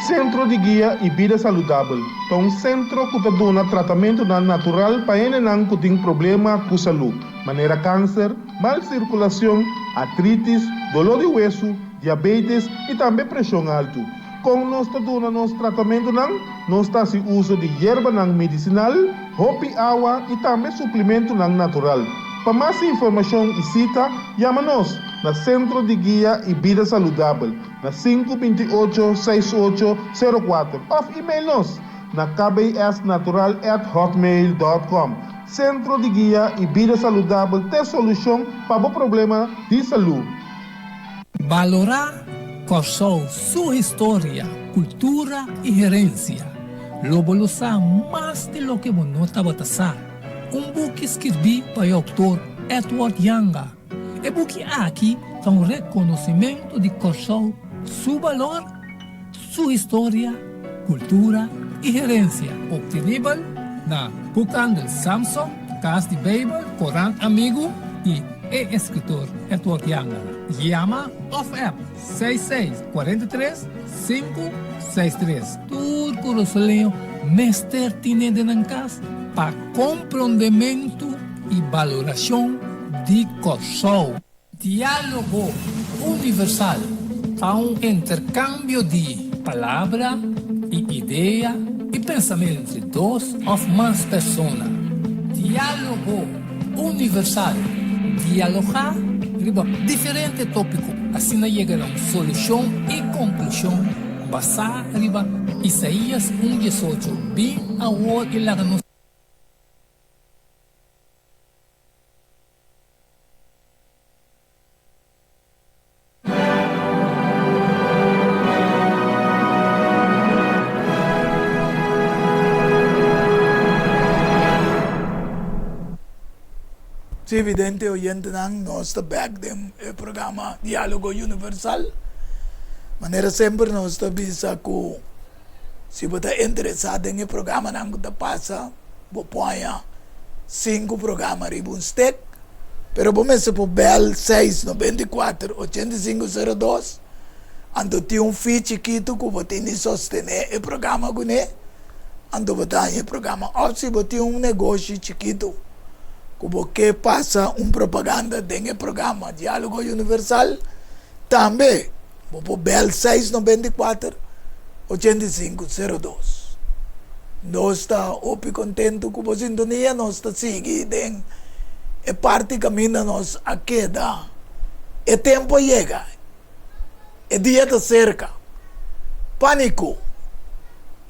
Sentro di Guia i Bida Saludabel ta un sentro ku ta duna tratamentunan natural pa hendenan ku tin problema ku salú, manera kanser, mal sirkulashon, artritis, doló di wesu, diabetes i tambe preshon altu. Kon nos ta duna nos tratamentunan? Nos ta hasi uso di yerbanan medisinal, hopi awa i tambe suplimentunan natural. Pa mas informashon i sita, yama nos na Sentro di Guia i Bida Saludabel na sinku 28 6 8 sero kuater òf email nos na kbsnatural at hotmail dòt kòm. Sentro di Guia i Bida Saludabel t'e solushon pa bo problema di salú. Balorá Kòrsou su historia, kultura i herensia. Lo bo lo sa mas di loke bo no tabata sa. Un buki skirbí pa e outor Edward Janga. E buki aki ta un rekonosimentu di Kòrsou su balor, su historia, kultura i herensia. Optenibel na Boekhandel Samson, Kas di Beibel, Korant Amigu i e eskritor Edward Janga. Yama òf app 66 43 563. Tur kurasoleño mester tine den nan kas pa komprondementu i balorashon di Kòrsou. Diálogo Universal ta un interkambio di palabra i idea i pensamentu entre dos òf mas persona. Diálogo Universal, dialogá riba diferente tópiko, asina yega na un solushon i konklushon basá riba Isaías un 18, Bin awor i laga nos. Sí, vidente oyentenan, nos ta bek den e programa Diálogo Universal. Manera semper nos ta bisa ku si bo ta interesá den e programanan ku ta pasa, bo por haña sinku programa riba un stek. Pero bo mester por bel seis 94 85 02, anto tin un fee chikitu ku bo tin di sostené e programa kuné, anto bo ta haña e programa. Òf si bo tin un negoshi chikitu ku bo ke pasa un propaganda den e programa Diálogo Universal, tambe bo por bel seis 94 85 02. Nos ta hopi kontentu ku bo sintonia, nos ta sigui den e parti kaminda nos a keda. E tempu a yega, e dia ta serka. Pániko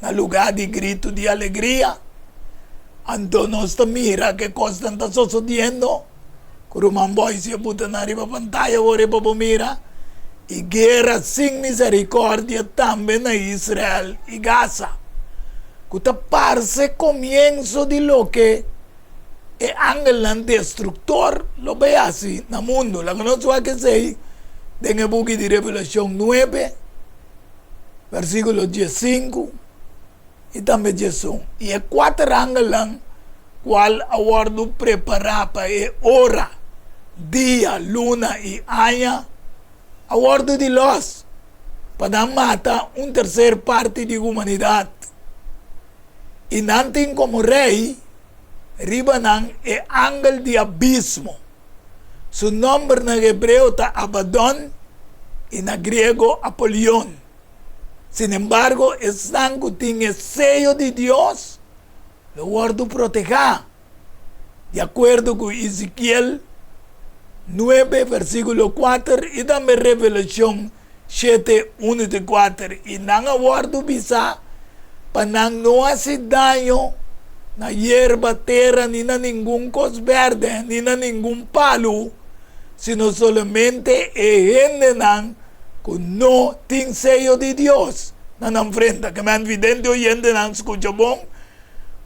na lugá di gritu di alegria. Anto nos ta mira ke kosnan ta sosodiendo ku ruman Boyce a buta nan riba pantaya awor e pa bo mira, i guera sin miserikòrdia tambe na Israel i Gaza, ku ta parse komienso di loke e angelnan destruktor lo bai hasi na mundu. Laga nos wak esei den e buki di Revelashon nuebe, versíkulo diesinku i tambe 11. I e kuater angelnan kual a wòrdu prepará pa e ora, dia, luna i aña, a wòrdu di lòs pa nan mata un terser parti di humanidat. I nan tin komo rei riba nan e angel di abismo. Su nòmber na hebreo ta Abadòn i na griego Apolion. Sinembargo, esnan ku tin e seyo di Dios lo wòrdu protehá, di akuerdo ku Ezekiel nuebe versíkulo kuater i tambe Revelashon shete unu te kuater. I nan a wòrdu bisá pa nan no hasi daño na yerba, tera, ni na ningun kos bèrdè, ni na ningun palu, sino solamente e hendenan ku no tin seyo di Dios na nan frenta. Ke men vidente oyentenan skucha bon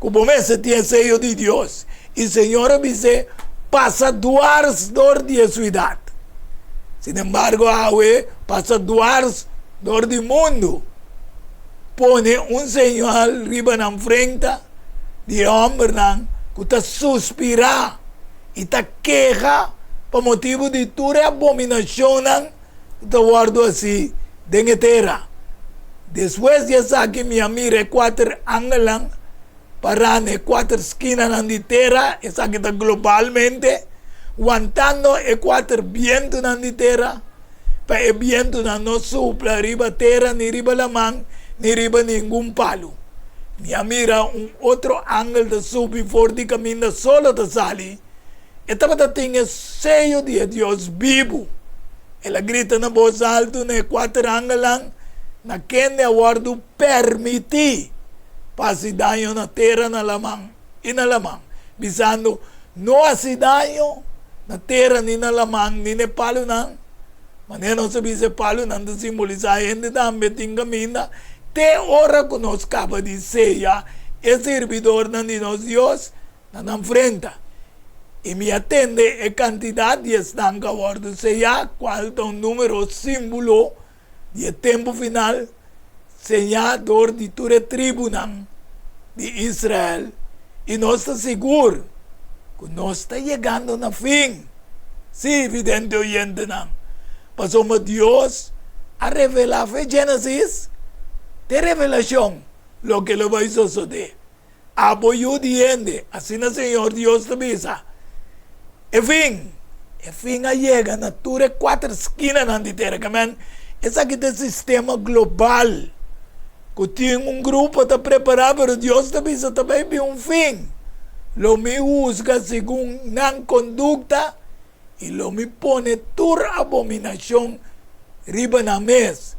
ku bo mester tin e seyo di Dios. I Señor a bis'é, Pasa duars dor di e suidat. Sinembargo awe pasa duars dor di mundu. Pone un señal riba nan frenta di e hòmbernan. ku ta suspirá i ta keha pa motibu di tur e abominashonnan ku ta wòrdu hasí den e tera. Despues di esaki mi a mira e kuater angelnan pará na e kuater skinanan di tera, esaki ta globalmente, wantando e kuater bientunan di tera, pa e bientunan no supla riba tera ni riba laman ni riba ningun palu. Mi a mira un otro angel ta subi for di kaminda solo ta sali. E tabata tin e seyo di e Dios bibu. El a grita na bos altu na e kuater angelnan na kende a wòrdu pèrmití pa hasi daño na tera, na laman i na laman, bisando, No hasi daño na tera ni na laman ni na e palunan. Manera nos a bisa e palunan ta simbolisá hende tambe tin kaminda te ora ku nos kaba di seya e sirbidornan di nos Dios na nan frenta. I mi a tende e kantidat di esnan ku a wòrdu seyá, kual ta un número símbolo di e tempu final, señá dor di tur e tribunan di Israel, i nos ta sigur ku nos ta yegando na fin. Sí, vidente oyentenan, pasobra Dios a revelá fe Génesis te Revelashon loke lo bai sosodé. Abo yu di hende, asina Señor Dios ta bisa, E fin! E fin a yega na tur e kuater skinanan di tera. Kamen, esaki ta e sistema global ku tin un grupo ta prepará, pero Dios ta bisa ta bai bin un fin. Lo mi husga segun nan kondukta i lo mi pone tur abominashon riba nan mes,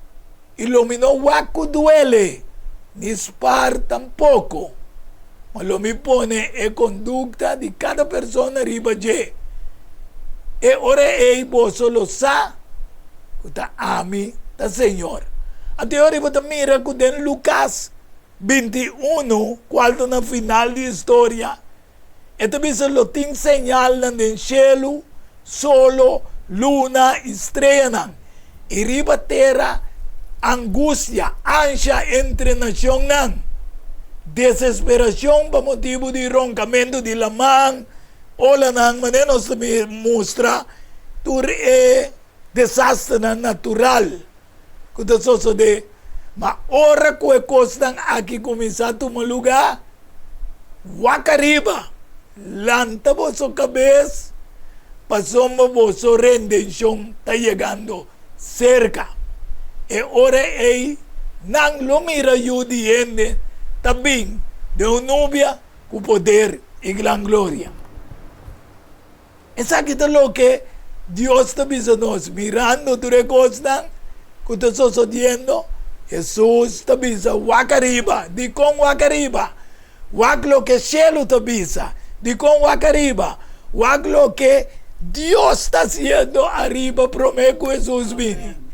i lo mi no wak ku duele, ni spar tampoko, ma lo mi pone e kondukta di kada persona riba dje. E ora ei boso lo sa ku ta ami ta Señor. Anto e ora ei bo ta mira ku den Lukas 21, kual ta na final di historia, E ta bisa lo tin señalnan den shelu, solo, luna i streanan, i riba tera angustia, ansha entre nashonnan, desesperashon pa motibu di ronkamentu di laman, olanan, manera nos ta mustra tur e desasternan natural ku ta sosodé. Ma ora ku e kosnan aki kuminsá tuma lugá, wak ariba, lanta boso kabes, pasobra boso rendenshon ta yegando serka. E ora ei nan lo mira Yu di hende ta bin den un nubia ku poder i gran gloria. Esaki ta loke Dios ta bisa nos. Mirando tur e kosnan ku ta sosodiendo, Hesus ta bisa, Wak ariba. Dikon wak ariba? Wak loke shelu ta bisa. Dikon wak ariba? Wak loke Dios ta hasiendo ariba promé ku Hesus bini.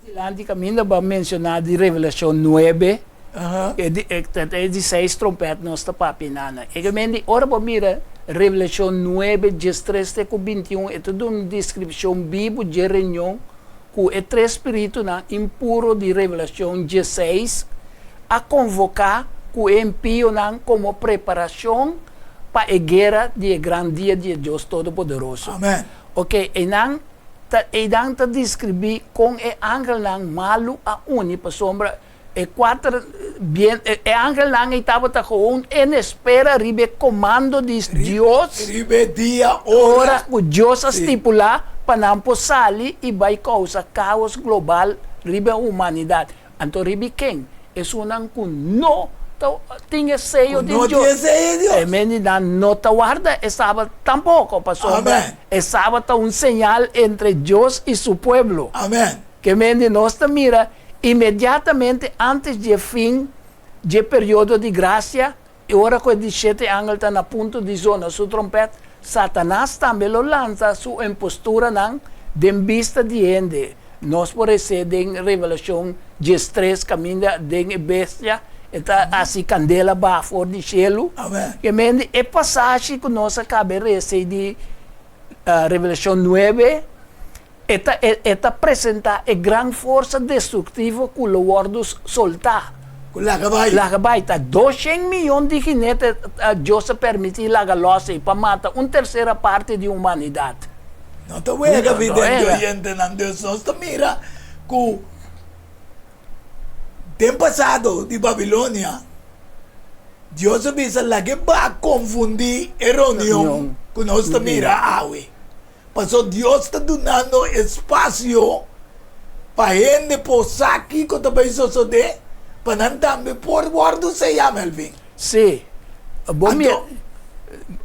Dilanti kaminda bo a menshoná di Revelashon nuebe, e di e ta e di seis trompèt nos ta papia nana. E ke men di ora bo mira Revelashon nuebe diestres te ku bintiun e ta duna un deskripshon bibu dje reunion ku e tres spiritunan impuro di Revelashon diesseis a konvoká ku e impionan komo preparashon pa e guera di e gran dia di e Dios Todopoderoso. Amen. Oke, einan Ta einan ta deskribí kon e angelnan malu a uni pasobra e kuater bien e angelnan ei tabata gewoon en espera riba e komando di Dios Riba e dia, ora. Ora ku Dios a stipulá pa nan por sali i bai kousa kaos global riba e humanidat. Anto riba ken? Esunnan ku no ta tin e seyo di Ku no tin e seyo di Dios. E mendinan no ta warda e sabat tampoko, pasobra Amen. e sabat ta un señal entre Dios i su pueblo. Amen. Ke mendi nos ta mira inmediatamente antes dje fin dje periodo di grasia, i ora ku e di shete angel ta na punto di zona su trompèt, Satanas tambe lo lansa su imposturanan den bista di hende. Nos por resé den Revelashon diestres kaminda den e bestia e ta hasi kandela baha for di shelu. Amen. Ke mende e pasashi ku nos a kaba e resé di Revelashon nuebe e ta e ta presentá e gran forsa destruktivo ku lo wòrdu soltá. Ku laga bai. Laga bai. Ta doshen miyon di ginete Dios a permití laga lòs ei pa mata un tersera parti di humanidat. No ta wega, vidente oyentenan. Dus nos ta mira ku den pasado di Babilonia, Dios a bisa lag'é ba konfundí e reunion ku nos ta mira awe. Pasobra Dios ta dunando espasio pa hende por sa kiko ta bai sosodé, pa nan tambe por wòrdu seyá, Melvin. Sí. Bo mira,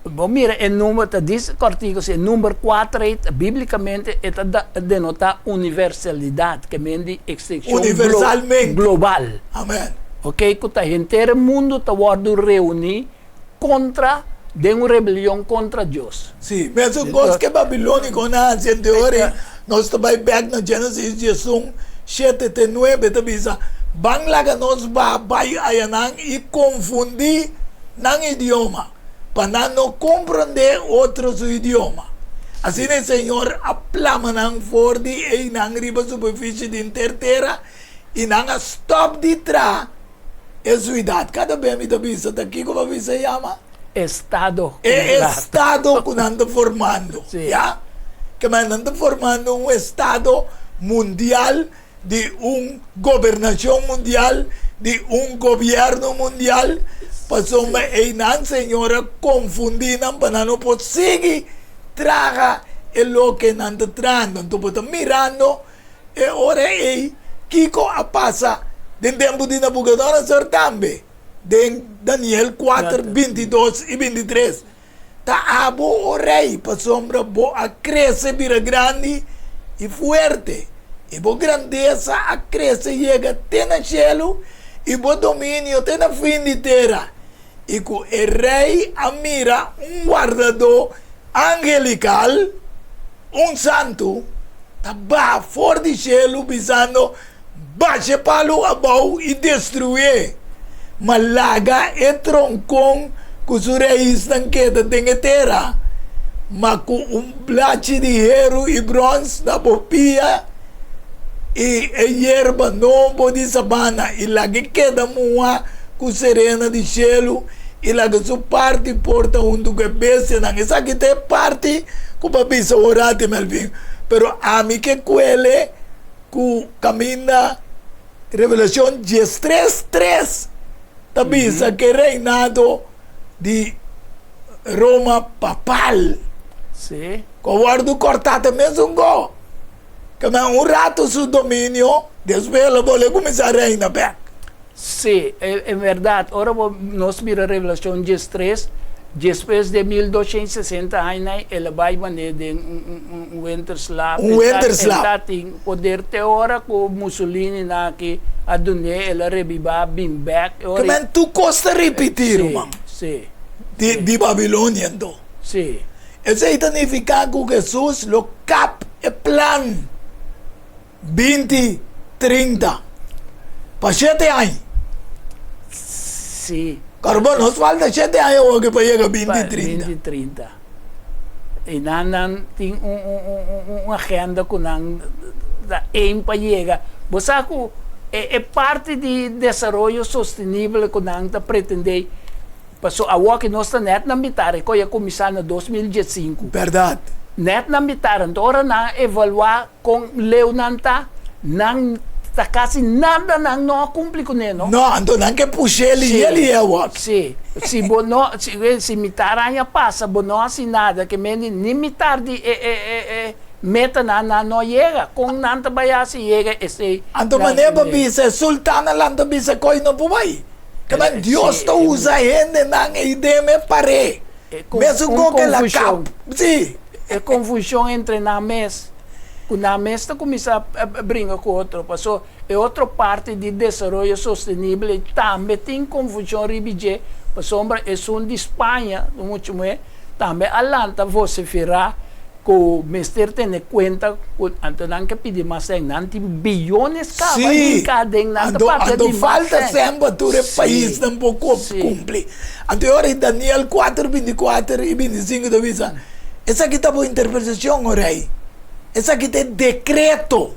bo mira e number ta dis kòrtiku si e number kuater ei bíblikamente e ta denotá universalidat, ke men di ekstekshon Universalmente. global. Amen. Oke, ku ta henter e mundu ta wòrdu reuní kontra den un rebelion kontra Dios. Sí, mesun kos ke babilónikonan a hasi anteori, nos ta bai bèk na Génesis 11, shete te nuebe ta bisa, Ban laga nos baha bai ayanan i konfundí nan idioma, pa nan no komprondé otro su idioma. Asina e Señor a plama nan for di einan riba superfisie di henter tera, i nan a stòp di traha E suidat, kada be mi ta bisa, ta kiko bo bisa e yama? Estado. E estado ku nan ta formando, ya. Ke men nan ta formando un estado mundial di un gobernashon mundial, di un gobièrnu mundial, pasobra einan Señor a konfundí nan pa nan no por sigui traha e loke nan ta trahando. Anto bo ta mirando E ora ei, kiko a pasa den tempu di Nabucodonosor tambe? Den Daniel kuater, bintidos i bintitres, Ta abo, o rei, pasobra bo a krese bira grandi i fuerte, i bo grandesa a krese yega te na shelu, i bo dominio te na fin di tera. I ku e rei a mira un wardadó angelikal, Un santu ta baha for di shelu bisando, Basha e palu abou i destruié, ma laga e tronkon ku su raisnan keda den e tera, ma ku un blachi di heru i bròns na bo pia i e yerba nobo di sabana, i lag'é keda muhá ku serena di shelu. I laga su parti por ta huntu ku e bestianan. Esaki ta e parti ku bo a bisa ora ti Melvin. Pero ami ke kuele ku kaminda Revelashon diestres tres ta bisa ku e reinado di Roma papal ku a wòrdu kòrtá ta mesun go. Kaba un ratu su dominio, despues el a bolbe kuminsá reina bèk. Sí, en bèrdat, ora bo nos mira Revelashon diestres, despues di 1260 aña el a bai manera den un winterslaap. Un winterslaap. El ta tin poder te ora ku Mussolini nan aki a dun'é, el a rebibá, bin bèk. Ke men tur kos ta ripití, ruman. Sí, sí. Di Babilonia anto. Sí. Esei ta nifiká ku Hesus lo kap e plan 20, 30 pa shete aña. Sí. Kòrda bo, nos falta shete aña awoki pa yega 20, 30. 20, 30. I nan nan tin un un un un agenda ku nan ta aim pa yega. Bo sa ku e e parti di desaroyo sostenibel ku nan ta pretendé Paso awoki nos ta net na mitar, e koe a kuminsá na 2015. Bèrdat. Net na mitar, anto ora nan a evaluá kon leu nan ta, nan ta kasi nada nan no a kumpli kuné, no. No, anto nan ke push'é lihé lihé awoki. Sí, si bo no, si, si mitar aña pasa bo no hasi nada, ke mende ni mitar di e e e e metanan nan no yega. Kon nan ta bai hasi yega esei? Anto manera pa bisa e sultan a lanta bisa koe no por bai. Kaba Dios ta usa hendenan ei den e paré. Mesun kon ke la kap. Sí. E konfushon entre nan mes, ku nan mes ta kuminsá bringa ku otro. Paso e otro parti di desaroyo sostenibel ei tambe tin konfushon riba dje, pasobra esun di Spaña, muchu muhé, tambe a lanta voseferá Ku mester tene kuenta ku anto nan ke pidi mas sèn, nan tin biyones kaba hinká den nan ta papia Anto di mas falta sèn. sèn pa tur e paisnan por kumpli. Anto e ora Daniel kuater 24 i 25 ta bisa, Esaki ta bo interpretashon, o rei, esaki ta e dekreto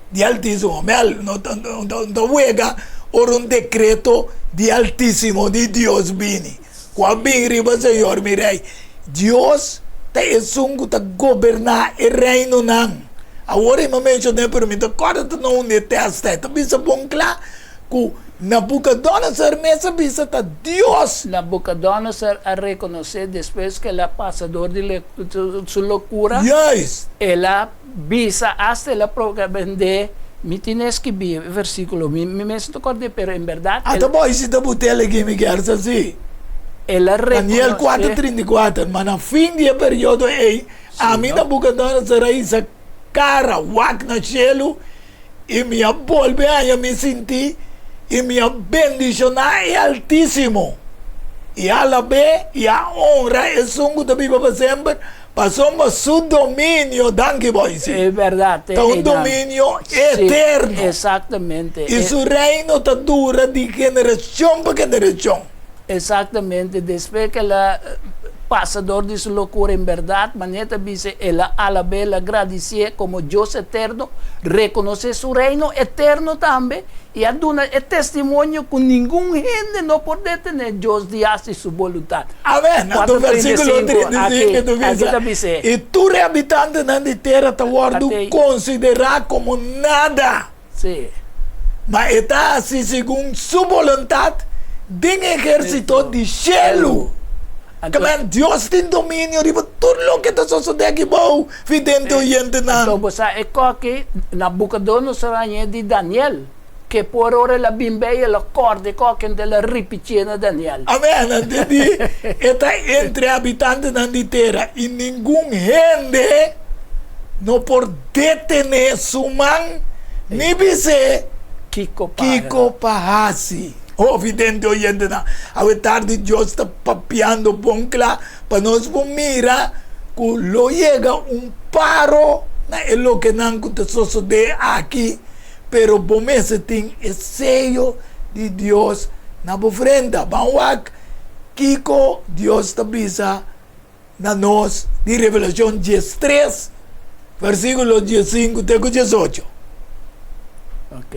di Altísimo. Mel, no ta wega. ora un dekreto di Altísimo, di Dios bini. Ku a bin riba Señor mi Rei. Dios ta esun ku ta goberná e reinonan. Awor e mi a menshoné, pero mi ta kòrda ta na unda e tèst ta. E ta bisa bon kla ku Nabukodonosor mes a bisa ta Dios. Nabukodonosor a rekonosé despues ku el a pasa dor di su lokura. Juist. El a bisa, asta el a proba bendé. Mi tin e skibí e versíkulo, mi mes no ta kòrd'é, pero en bèrdat el. Ata boy si ta butel aki, mi kier sa si. El a rekonosé. Daniel 4:34, Ma na fin di e periodo ei, ami Nabukodonosor a hisa kara wak na shelu, i mi a bolbe haña mi sintí, i mi a bendishoná e Altísimo, i a alab'é i a honra Esun ku ta biba pa semper, Pasobra su dominio, danki Boise, E bèrdat, ta un dominio eterno. Sí, exactamente. I su reino ta dura di generashon pa generashon. Exactamente. Despues ku el a pasa dor di su lokura, en bèrdat, manera ta bisa, el a alab'é, el a gradisié komo Dios eterno, rekonosé su reino eterno tambe, i a duna e testimonio ku ningun hende no por detené Dios di hasi su boluntat. Amen. Anto versíkulo 35 ta bisa, I tur e habitantenan di tera ta wòrdu konsiderá komo nada. Ma e ta hasi segun su boluntat den e ehérsito di shelu. Amen. Dios tin dominio riba tur loke ta sosodé aki bou, vidente oyentenan. Anto bo sa e kòki Nabukodonosor a hañ'é di Daniel. Ke por ora el a bin bei, el a kòrda e kòki anto el a ripitié na Daniel. Amen. Anto di, E ta entre habitantenan di tera, i ningun hende no por detené su man ni bis'é kiko pa hasi. Oh, vidente oyentenan, awe tardi Dios ta papiando bon kla pa nos por mira ku lo yega un paro na e lokenan ku ta sosodé aki. Pero bo mester tin e seyo di Dios na bo frenta. Ban wak kiko Dios ta bisa na nos di Revelashon diestres, versíkulo diesinku te ku diesocho. Ok.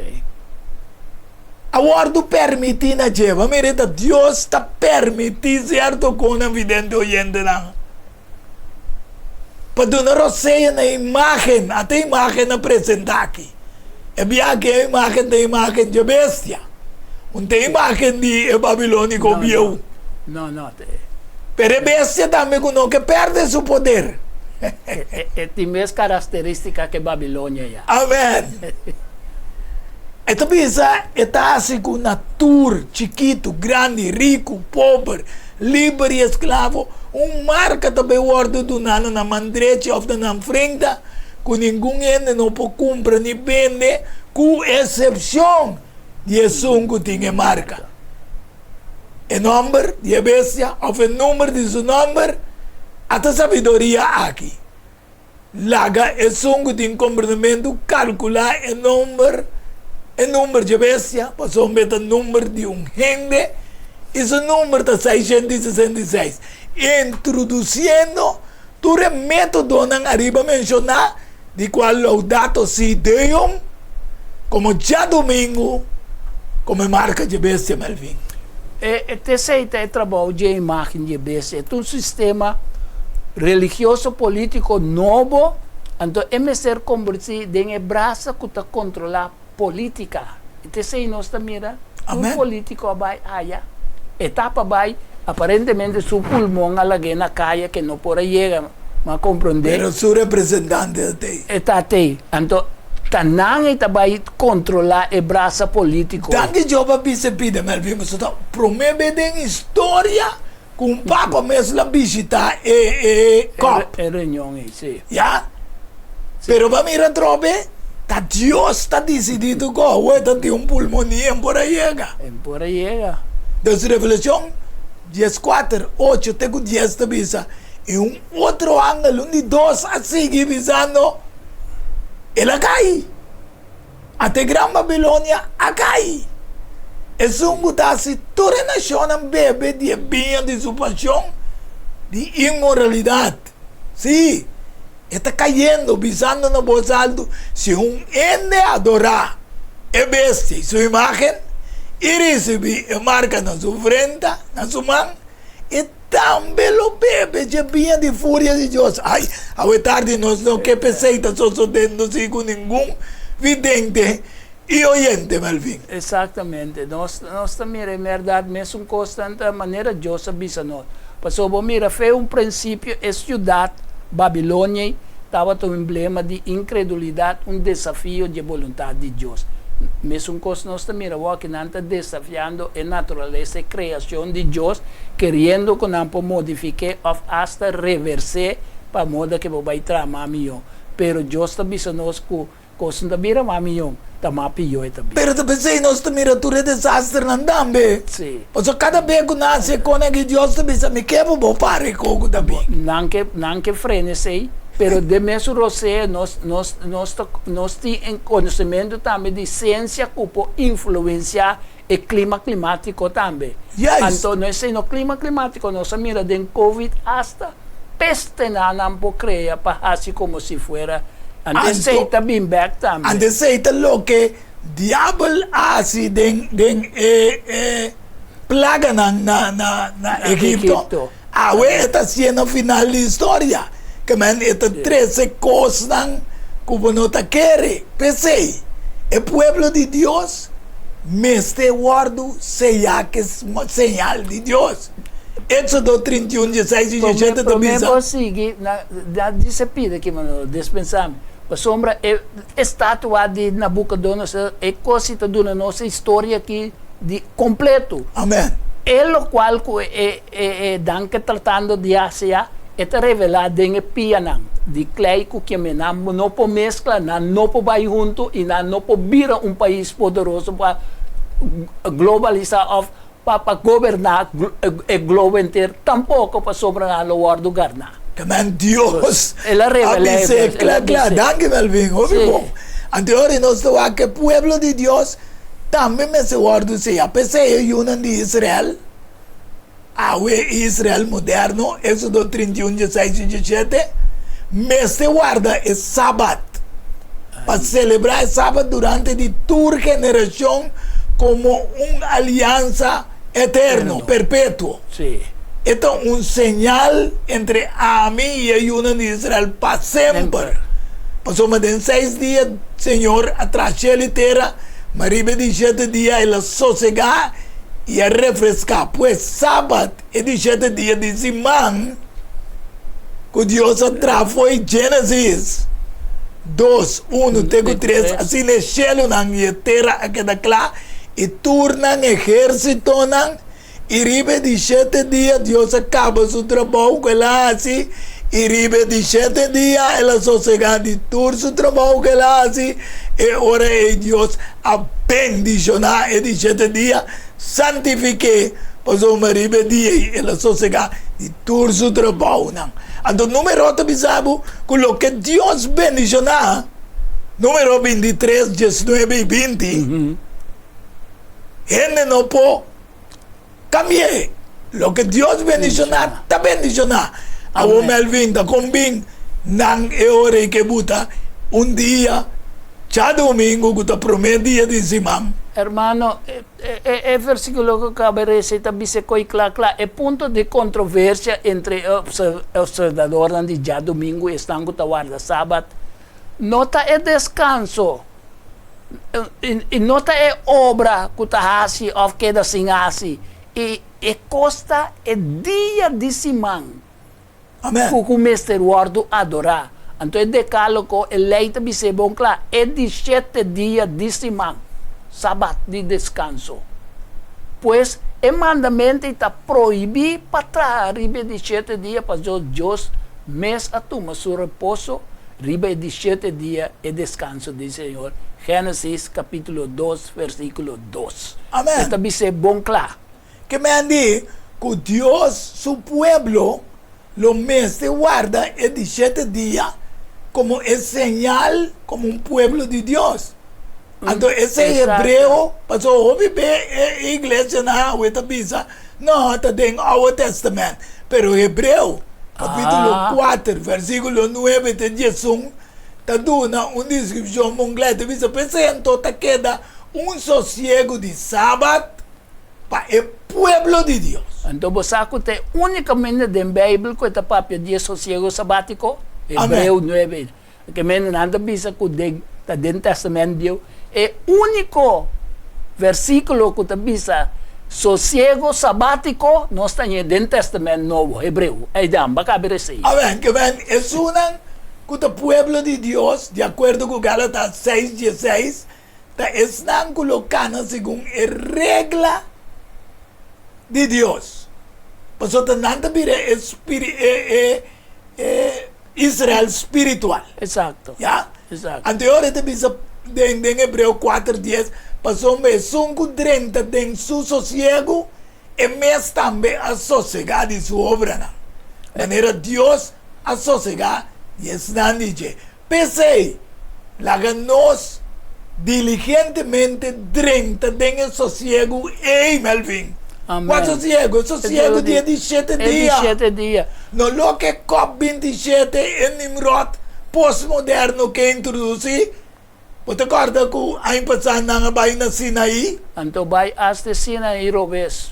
A wòrdu permití na dje. Bo a mira ta Dios ta permití sierto kosnan vidente oyentenan. Pa duna rosea na e imágen, ata e imágen a presentá aki. E biaha ku e imágen ta e imágen dje bestia, un ta e imágen di e babilóniko bieu. No, no. Pero e bestia tambe ku no ke pèrdè su poder. E tin mes karakterístika ku e Babilonia ya. Amèn. E ta bisa e ta hasi ku na tur, chikitu, grandi, riku, pober, liber i esklavo, un marka ta bai wòrdu duná na nan man drechi òf na nan frenta, ku ningun hende no por kumpra ni bende, ku esepshon di esun ku tin e marka, e nòmber di e bestia òf e number di su nòmber. Ata sabiduria aki. Laga esun ku tin komprendementu kalkulá e nomber, e number dje bestia, pasobra e ta number di un hende i su number ta 666, introdusiendo tur e métodonan ariba menshoná, di kual Laudato Si Deum komo djadumingu komo e marka dje bestia, Melvin. E tesei ta e trabou dje imágen dje bestia. E ta un sistema religioso polítiko nobo, anto e mester kombertí den e brasa ku ta kontrolá polítika. E tesei nos ta mira tur polítiko a bai aya. E tapa bai, aparentemente su pulmon a lag'é na kaya ke no por a yega, mi a komprondé. Pero su representante ta tei. E ta tei. Anto ta nan ei ta bai kontrolá e brasa polítiko. Danki Job a bisa e pida Melvin pasobra ta promé be den historia ku un papa mes la bishitá e e kòp. E reunion ei, sí. Ya. Pero bo a mira atrobe ta Dios ta disidí tur kos. Awor ta tin un pulmonia en por a yega. En por a yega. Dus Revelashon dieskuater, ocho te ku dies ta bisa, I un otro angel, un di dos, a sigui bisando, El a kai! Ata e gran Babilonia a kai! Esun ku ta hasi tur e nashonnan bebe di e biña di su pashon di inmoralidat. Sí, e ta kayendo, bisando na bos altu, Si un hende adorá e bestia i su imágen, i risibí e marka na su frenta, na su man, e tambe lo bebe dje biña di furia di Dios. Ai, awe tardi nos no ke p'esei ta sosodendo si ku ningun vidente i oyente, Melvin. Exactamente. Nos nos ta mira e merdad mesun cos ta manera Dios a bisa nos. Pasobra bo mira fe un principio e ciudad Babilonia tabata un emblema di incredulidad, un desafio dje boluntad di Dios. Mesun cos nos ta mira awor aki nan ta desafiando e naturalesa, e creacion di Dios, keriendo cu nan por modifique of hasta reverse pa moda ke bo bay traha mas miyo. Pero Dios ta bisa nos cu Kos no ta bira mas miyon, ta mas piyo e ta bira. Pero ta p'esei nos ta mira tur e desasternan tambe. Sí. Pasobra kada be ku nan hasi e kos aki, Dios ta bisa, Mi ke pa bo para e kos ku ta bin. Nan ke, nan ke frena esei, pero den mesun rosea nos, nos, nos ta, nos tin e konosementu tambe di siensia ku por influensiá e klima klimátiko tambe. Juist. Anto no esei no klima klimátiko, nos a mira den covid asta pestenan nan por krea pa hasi komo si fuera anto esei ta bin bèk tambe. Anto esei ta loke diabel a hasi den den e e plaganan na na na Egipto. Awe e ta hasié na final di historia. Ke men e ta trese kosnan ku bo no ta kere. P'esei, e pueblo di Dios mester wòrdu seyá ku e señal di Dios. Éksodo 31, 16 i 17 ta Promé bisa. bo sigui na dise pida ki mano dispensá mi. Pasobra e estatua di Nabukodonosor e kos si ta duna nos e historia aki di kompleto. Amèn. E lokual ku e E dan ke tratando di hasi ya, e ta revelá den e pianan di klei ku keme nan no por meskla, nan no por bai huntu i nan no por bira un pais poderoso pa globalisá òf pa pa goberná e globo henter tampoko pasobra nan lo wòrdu garná. Amen Dios El a a revelá e bis'é bes, el kla a kla. bis'é. Danki Melvin, hopi Sí. bon. Anto e ora nos ta wak ku e pueblo di Dios tambe mester wòrdu señá. P'esei e yunan di Israel. Awe Israel moderno, Éxodo 31, 16 i 17, mester warda e Sabat pa selebrá e Sabat durante di tur generashon komo un aliansa eterno, perpetuo. E ta un señal entre ami i e yunan di Israel pa semper. Pasobra den seis dia Señor a traha shelu i tera, ma riba e di shete dia el a sosegá i a refreská. Pues, Sabat, e di shete dia di siman ku Dios a traha fo'i Génesis dos, unu te ku tres, asina e shelunan i e tera a keda kla, i tur nan ehérsitonan, i riba e di shete dia Dios a kaba su trabou ku el a hasi, i riba e di shete dia el a sosegá di tur su trabou ku el a hasi, e ora ei Dios a bendishoná e di shete dia, santifik'é, pasobra riba e dia ei el a sosegá di tur su trabounan. Anto Número ta bisa bo ku loke Dios bendishoná, Número 23, 19 i 20, hende no por Cambi'é. Loke Dios bendishoná, ta bendishoná. Awor Melvin ta kon bin nan e ora ei ke buta un dia djadumingu ku ta promé dia di siman. Hermano, e versikulo ku kaba resa ta bisa koi kla kla. E punto di kontroversia entre e opservadornan di djadumingu i esnan ku ta warda sabat no ta e deskanso. I no ta e obra ku ta hasi òf keda sin hasi. I e kos ta e dia di siman ku ku mester wòrdu adorá. Anto e dekálogo, e lei ta bis'é bon kla, e di shete dia di siman, sabat di deskanso. Pues, e mandamentu ei ta prohibí pa traha riba e di shete dia pasobra Dios mes a tuma su reposo Riba e di shete dia e deskanso di Señor, Génesis kapítulo dos versíkulo dos. Amèn. E ta bis'é bon kla. Ke men di ku Dios su pueblo lo mester warda e di shete dia komo e señal komo un pueblo di Dios. Anto esei hebreo, pasobra hopi be e iglesianan awe ta bisa, no, ta den Oude Testament. Pero Hebreo, kapítulo kuater, versíkulo nuebe te diesun, ta duna un deskripshon bon kla. E ta bisa, P'esei anto ta keda Un sosiegu di Sabat pa e pueblo di Dios. Anto bo sa ku ta e únikamente den Beibel ku e ta papia di e sosiegu sabátiko? Amèn. Hebreo nuebe. Ke mende nan ta bisa ku den ta den Tèstamènt Bieu e úniko versíkulo ku ta bisa sosiego sabátiko nos ta hañ'é den Tèstamènt Nobo, Hebreo. Eidan, bo a kaba resei. Amèn. Ke men esunnan ku ta pueblo di Dios, di akuerdo ku Gálatas seis dieseis, ta esnan ku lo kana segun e regla di Dios, pasobra nan ta bira e spiri e e e Israel spiritual. Exacto. Ya? Exacto. Anto e ora e ta bisa den den Hebreo kuater dies, pasobra esun ku drenta den su sosiegu, e mes tambe a sosegá di su obranan, manera Dios a sosegá di esnan di dje. P'esei, laga nos diligentemente drenta den e sosiegu ei, Melvin. Amen. Kua sosiegu? E sosiegu di e di shete E di dia. shete dia. No loke Cop 27 e Nimrod postmoderno ke introdusí. Bo ta kòrda ku aña pasá nan a bai na Sinaí? Anto bai hasta e Sinaí robes.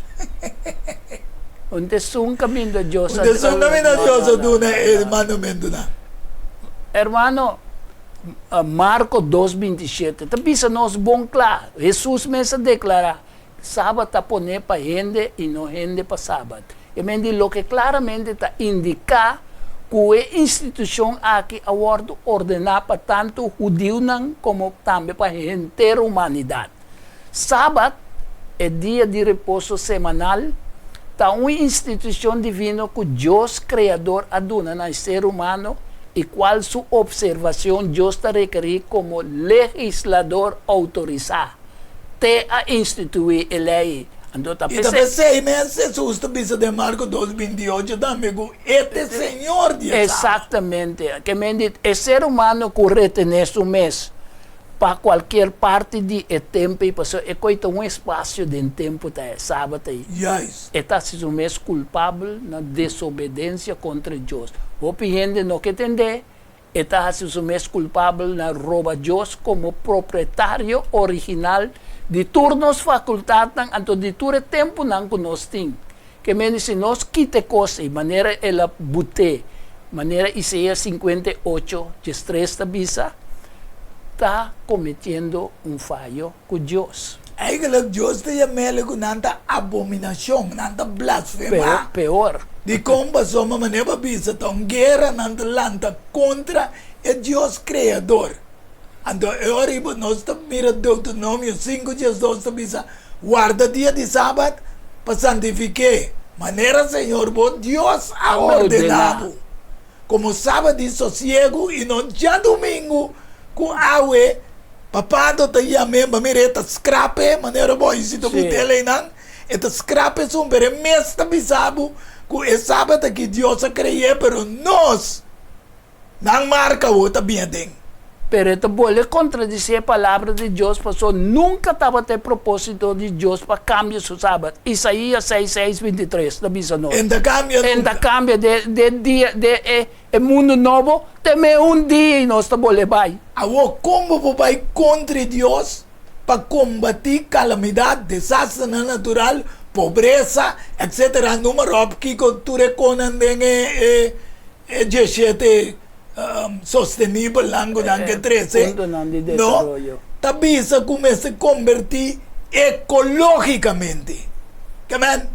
Un ta esun kaminda Dios a. Un ta esun kaminda Dios a duna e mandamentunan. Hermano, Marko dos 27 ta bisa nos bon kla, Hesus mes a deklará, Sabat ta poné pa hende i no hende pa sabat. E men di loke klaramente ta indiká ku e institushon aki a wòrdu ordená pa tantu hudiunan komo tambe pa henter humanidat. Sabat, e dia di reposo semanal, ta un institushon divino ku Dios Kreador a duna na e ser humano i kual su opservashon Dios ta rekerí komo legislador outorisá. Te a instituí e lei, anto ta I ta p'esei. p'esei mes Hesus ta bisa den Marko dos 28 tambe ku e ta e Señor di e Sabat. Exactamente. Ke men di e ser humano ku retené su mes pa kualkier parti di e tempu ei, pasobra e koi ta un espasio den tempu ta e Sabat ei. Juist. E ta hasi su mes kulpabel na desobedensia kontra Dios. Hopi hende no ke tendé E ta hasi su mes kulpabel na roba Dios komo propietario original di tur nos fakultatnan, anto di tur e tempunan ku nos tin. Ke mende si nos kita e kos ei manera el a but'é, manera Isaías 58, 13 ta bisa, ta kometiendo un fayo ku Dios. Eigenlijk Dios ta yam'el ku nan ta abominashon, nan ta blasfemá. Peor. Dikon? Pasobra manera bo a bisa ta un guera nan ta lanta kontra e Dios Kreador. Anto e ora ei nos ta mira Deuteronomio sinku 12 ta bisa, Warda dia di sabat pa santifik'é, manera Señor bo Dios a ordená bo. Komo sabat di sosiegu i no djadumingu ku awe papado ta yam'é ba mira e ta skrap e manera bo hisi ta butel einan e ta skrap esun pero e mes ta bisa bo ku e sabat aki Dios a kre'é pero nos nan marka awo ta bin aden. Pero e ta bolbe kontradisí e palabra di Dios pasobra nunka tabata e propósito di Dios pa kambia su sabat. Isaías seis seis 23 ta bisa nos. En ta kambia En ta nunka. kambia de de dia de e e mundu nobo te me un dia i nos ta bolbe bai. Awor kon bo por bai kontra e Dios pa kombatí kalamidat, desasternan natural, pobresa, etsetera, numa ròp kiko tur e konan den e e e diesshete sostenibelnan ku nan ke trese, Puntonan di no, desaroyo. ta bisa ku mester kombertí ekológikamente. Ke men?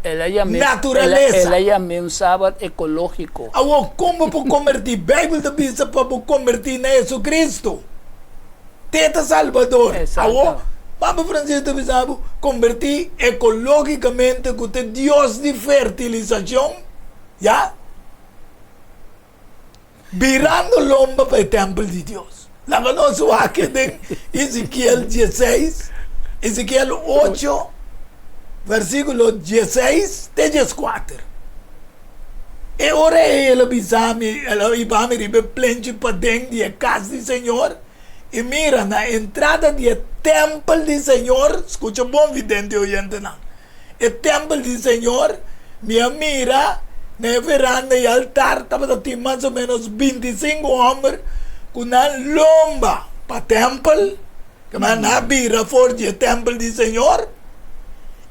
El a yam'é, el a, Naturalesa. el a yam'é un sabat ekológiko. Awor, kon bo por kombertí? Beibel ta bisa pa bo kombertí na Jesucristo, te ta Salbador. Exacto. Awor, Papa Francisco ta bisa bo kombertí ekológikamente ku ta e Dios di fertilisashon, ya? Birando lomba pa e tèmpel di Dios. Laga nos wak den Ezekiel dieseis, Ezekiel ocho, versíkulo dieseis te dieskuater. E ora ei el a bisa mi, el a hiba mi riba e plenchi paden di e kas di Señor, i mira, na entrada di e tèmpel di Señor, skucha bon vidente oyentenan, E tèmpel di Señor, mi a mira na e veranda i altar tabata tin mas o ménos 25 hòmber ku nan lomba pa tèmpel. Ke nan a bira for di e tèmpel di Señor,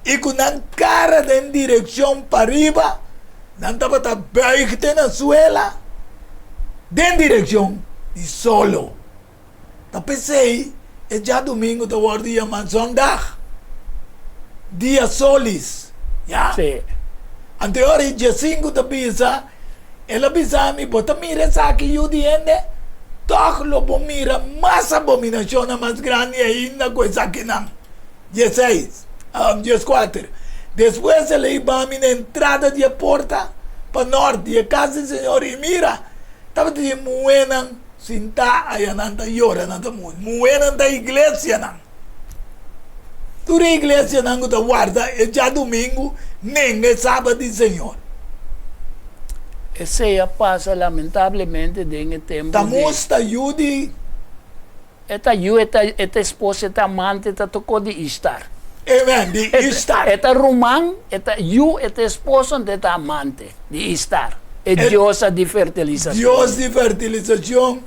i ku nan kara den direkshon pariba, nan tabata bùig te na suela den direkshon di solo. Ta p'esei e djadumingu ta wòrdu yamá zondag, dia solis, ya. Sí. Anto e ora e diesinku ta bisa, El a bisa mi, Bo ta mira esaki, yu di hende? Tòg lo bo mira mas abominashonnan mas grandi ainda ku esakinan. Dieseis, dieskuater. Despues el a hiba mi na entrada di e porta pa nòrt di e kas di señor, i mira, tabatin muhénan Sintá aya nan ta yora, nan ta muri. Muhénan ta iglesianan. Tur e iglesianan ku ta warda e djadumingu nenga e sabat di Señor. Esei a pasa lamentablemente den e tempu di. Tamuz ta yu di. E ta yu, e ta e ta esposa, e ta amante, e ta tokó di Ishtar. Amen, di Ishtar. E ta ruman, e ta yu, e ta esposo, anto e ta amante. Di Ishtar, e diosa di fertilisacion. Dios di fertilisacion,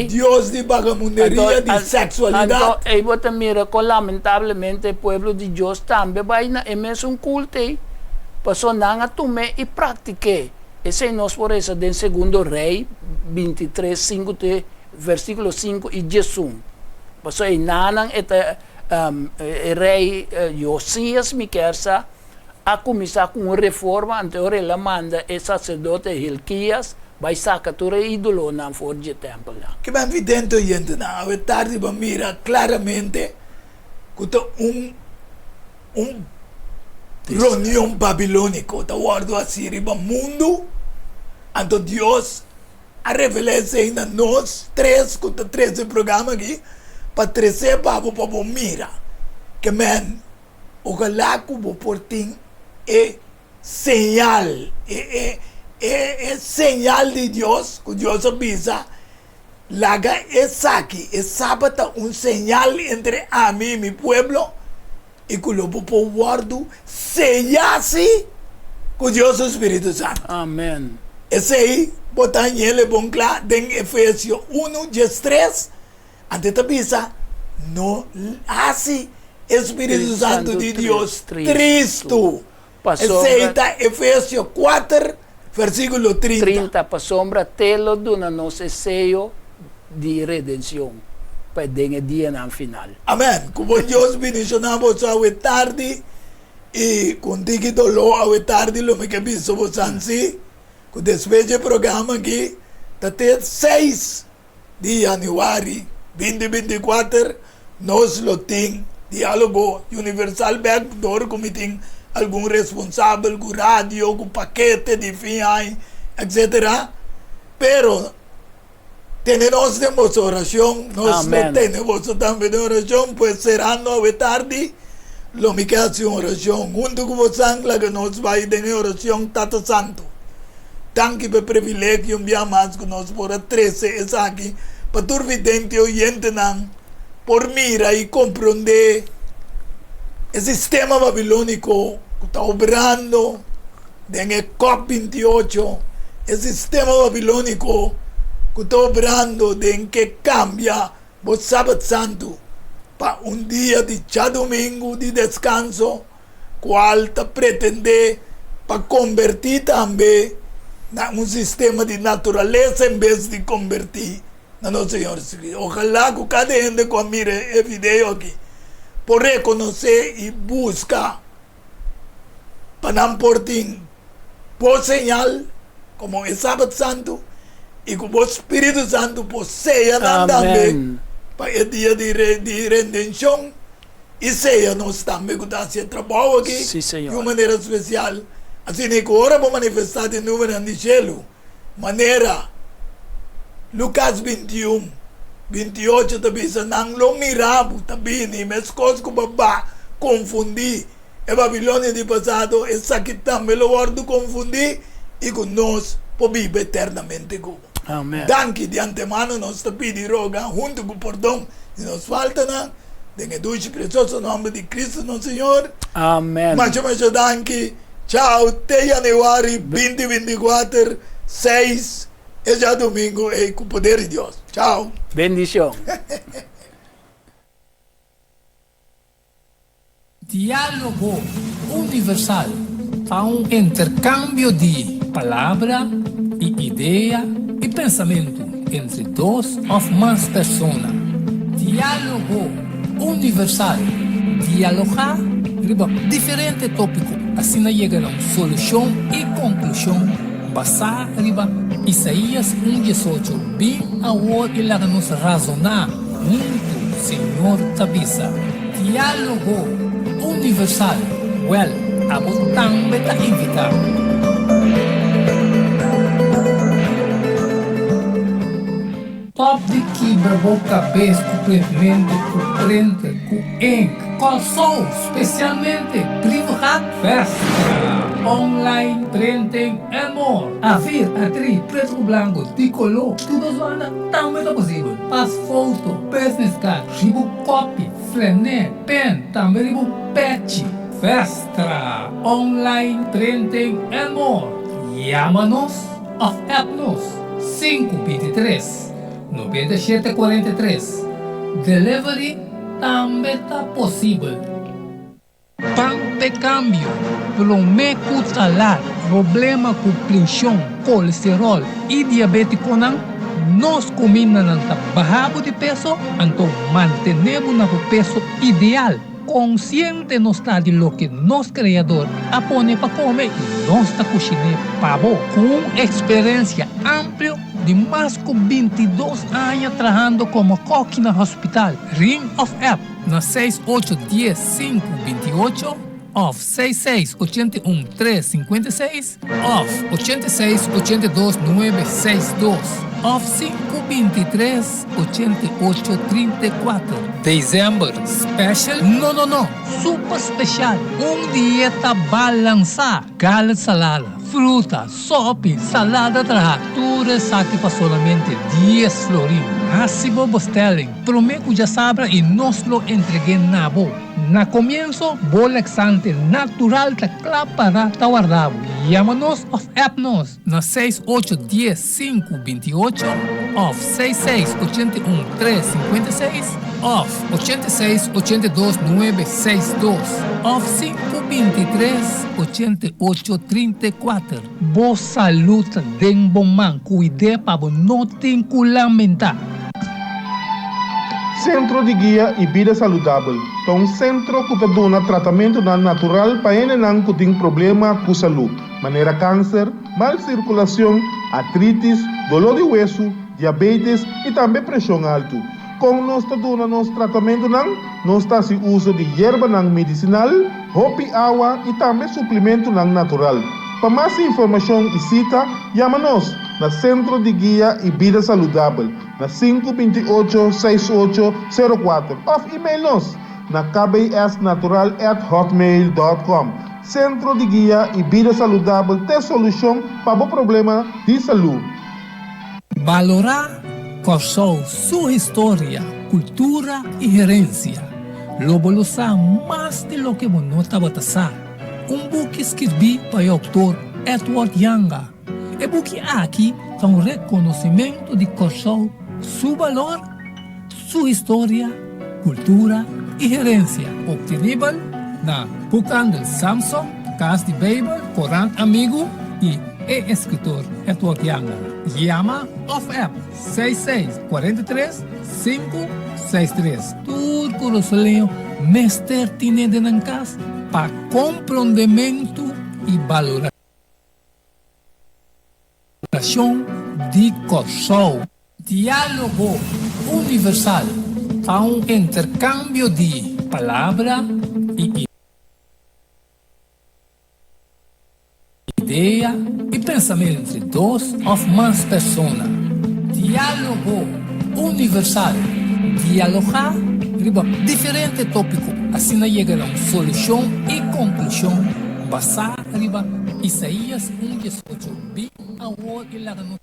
dios di bagamunderia, di sexualidad. Anto, ei bo ta mira con lamentablemente e pueblo di Dios tambe bai na e mesun culto ei, pasobra nan a tum'é i practik'é. Esei nos por resa den Segundo Rei bintitres, sinku te versiculo sinku i diesun. Pasobra einanan e ta e rei Josias mi kier sa, a kuminsá ku un reforma, anto ora el a manda e saserdote Hilkias bai saka tur e ídolonan for dje tèmpelnan. Ke ban vidente oyentenan awe tardi bo a mira klaramente ku ta un un reunion babilóniko ta wòrdu hasi riba mundu, anto Dios a revelá esei na nos tres ku ta trese e programa aki pa tres'é pa bo pa bo mira ke men Ojalá ku bo por tin e señal, e e e e señal di Dios ku Dios a bisa, Laga esaki, e sabat ta un señal entre ami i mi pueblo, i ku lo bo por wòrdu seyá si ku Dios su Spiritu Santu. Amen. Esei bo ta hañ'el e bon kla den Efesio unu diestres. Anto e ta bisa, No hasi e Spiritu Santu di Dios tristu. Esei ta Efesio kuater, versíkulo trinta. Trinta, pasobra te lo duna nos e seyo di redenshon pa den e dianan final. Amèn. Ku bo Dios bendishoná boso awe tardi i ku un tiki doló awe tardi lo mi ke bisa boso ansi ku despues di e programa aki ta te seis di januari binti binti kuater nos lo tin Dialogo Universal bek dor ku mi tin algun responsabel ku radio ku pakete di fin aña etcetera pero tene nos den boso oracion nos lo tene boso tambe den oracion pues serando awe tardi lo mi ke haci un oracion hunto ku bosan laga nos bai den e oracion Tata Santo. Danki pa e privilegio un bia mas ku nos por a trese esaki pa tur vidente i oyentenan por mira i komprondé e sistema babilóniko ku ta obrando den e cop 28, e sistema babilóniko ku ta obrando den ke kambia bo Sabat Santu pa un dia di djadumingu di deskanso. cual ta pretende pa converti tambe na un sistema di naturalesa en bes di converti na nos Señor Jesucristo. Ojalá cu cada hende cu a mira e video aki por reconoce y busca pa nan por tin bo señal como e Sabat Santo y cu bo Spiritu Santo por seya nan tambe pa e dia di rendencion. I sea nos tambe ku ta hasi e trabou aki di un manera spesial, asina ku ora bo manifestá den numenan di shelu, manera Lukas 21, 28 ta bisa, nan lo mira bo ta bini, meskos ku bo a konfundí e Babilonia di pasado, esaki tambe lo wòrdu konfundí i ku nos por biba eternamente ku bo. Danki di antemano nos ta pidi roga huntu ku pordon di nos faltanan. Den e dushi precioso nomber di Cristo nos Señor. Amen. Masha masha danki. Chao te januari 2024 6 e djadomingo ey cu poder di Dios. Chao. Bendicion. Diálogo Universal ta un interkambio di palabra i idea i pensamentu entre dos òf mas persona. Diálogo Universal, dialogá riba diferente tópiko asina yega na un solushon i konklushon basá riba Isaías un diesocho, Bin awor i laga nos razoná huntu, Señor ta bisa. Diálogo Universal, Wèl, abo tambe ta invitá. Stop di kibra bo kabes ku printmentu, ku printer, ku ink. Kòrsou, spesialmente Brievengat Vestra, online printing and more. Afir, atri, pretu ku blanku, di koló, tur dos banda tambe ta posibel. Pas foto, business card, riba kopi, flené, pen, tambe riba pechi. Vestra, online printing and more. Yama nos òf app nos 523 97 43. Delivery tambe ta posibel. Pan p'e kambio, promé ku ta lat. Problema ku prenshon, kolesteròl i diabétikonan, nos kumindanan ta baha bo di peso, anto mantené bo na bo peso ideal. Konsiente nos ta di loke nos Kreador a pone pa kome i nos ta kushiné pa bo. Ku un eksperensia amplio di mas ku bintidos aña trahando komo kòki na hospital, ring òf app na seis ocho dies sinku binti ocho òf seis seis ochenta i un tres sinkuenta i seis òf 86 82 nuebe seis dos òf sinku 23 88 34. December special? No no no! Super special! Un dieta balansá! Garlic salada, fruta, sopi, salada trahá, tur esaki pa solamente 10 florin. Hasi bo bestelling promé ku djasabra i nos lo entreg'é na bo. Na komienso, bo laxante natural ta kla para ta warda bo. Yama nos òf app nos na seis ocho dies sinku binti ocho òf seis seis 81 tres 56 òf 86 82 nuebe seis dos òf sinku 23 88 34. Bo salud ta den bo man, kuid'é pa bo no tin ku lamentá. Sentro di Guia i Bida Saludabel ta un sentro ku ta duna tratamentunan natural pa hendenan ku tin problema ku salú, manera kanser, mal sirkulashon, artritis, doló di wesu, diabetes i tambe preshon altu. Kon nos ta duna nos tratamentunan? Nos ta hasi uso di yerbanan medisinal, hopi awa i tambe suplimentunan natural. Pa mas informashon i sita, yama nos na Sentro di Guia i Bida Saludabel na 528 6804 òf email nos na kbsnatural@hotmail.com. Sentro di Guia i Bida Saludabel t'e solushon pa bo problema di salú. Balorá Kòrsou su historia, kultura i herensia. Lo bo lo sa mas di loke bo no tabata sa. Un buki skirbí pa e outor Edward Janga. E buki aki ta un rekonosimentu di Kòrsou su balor, su historia, kultura i herensia. Optenibel na Boekhandel Samson, Kas di Beibel, Korant Amigu i e eskritor Edward Janga. Yama òf app seis seis 43 sinku seis tres. Tur kurasoleño mester tine den nan kas pa komprondementu i balorashon di Kòrsou. Diálogo Universal ta un interkambio di palabra i idea i pensamentu entre dos òf mas persona. Diálogo Universal, dialogá riba diferente tópiko asina yega na un solushon i konklushon basá riba Isaías un 18, Bin awor i laga nos.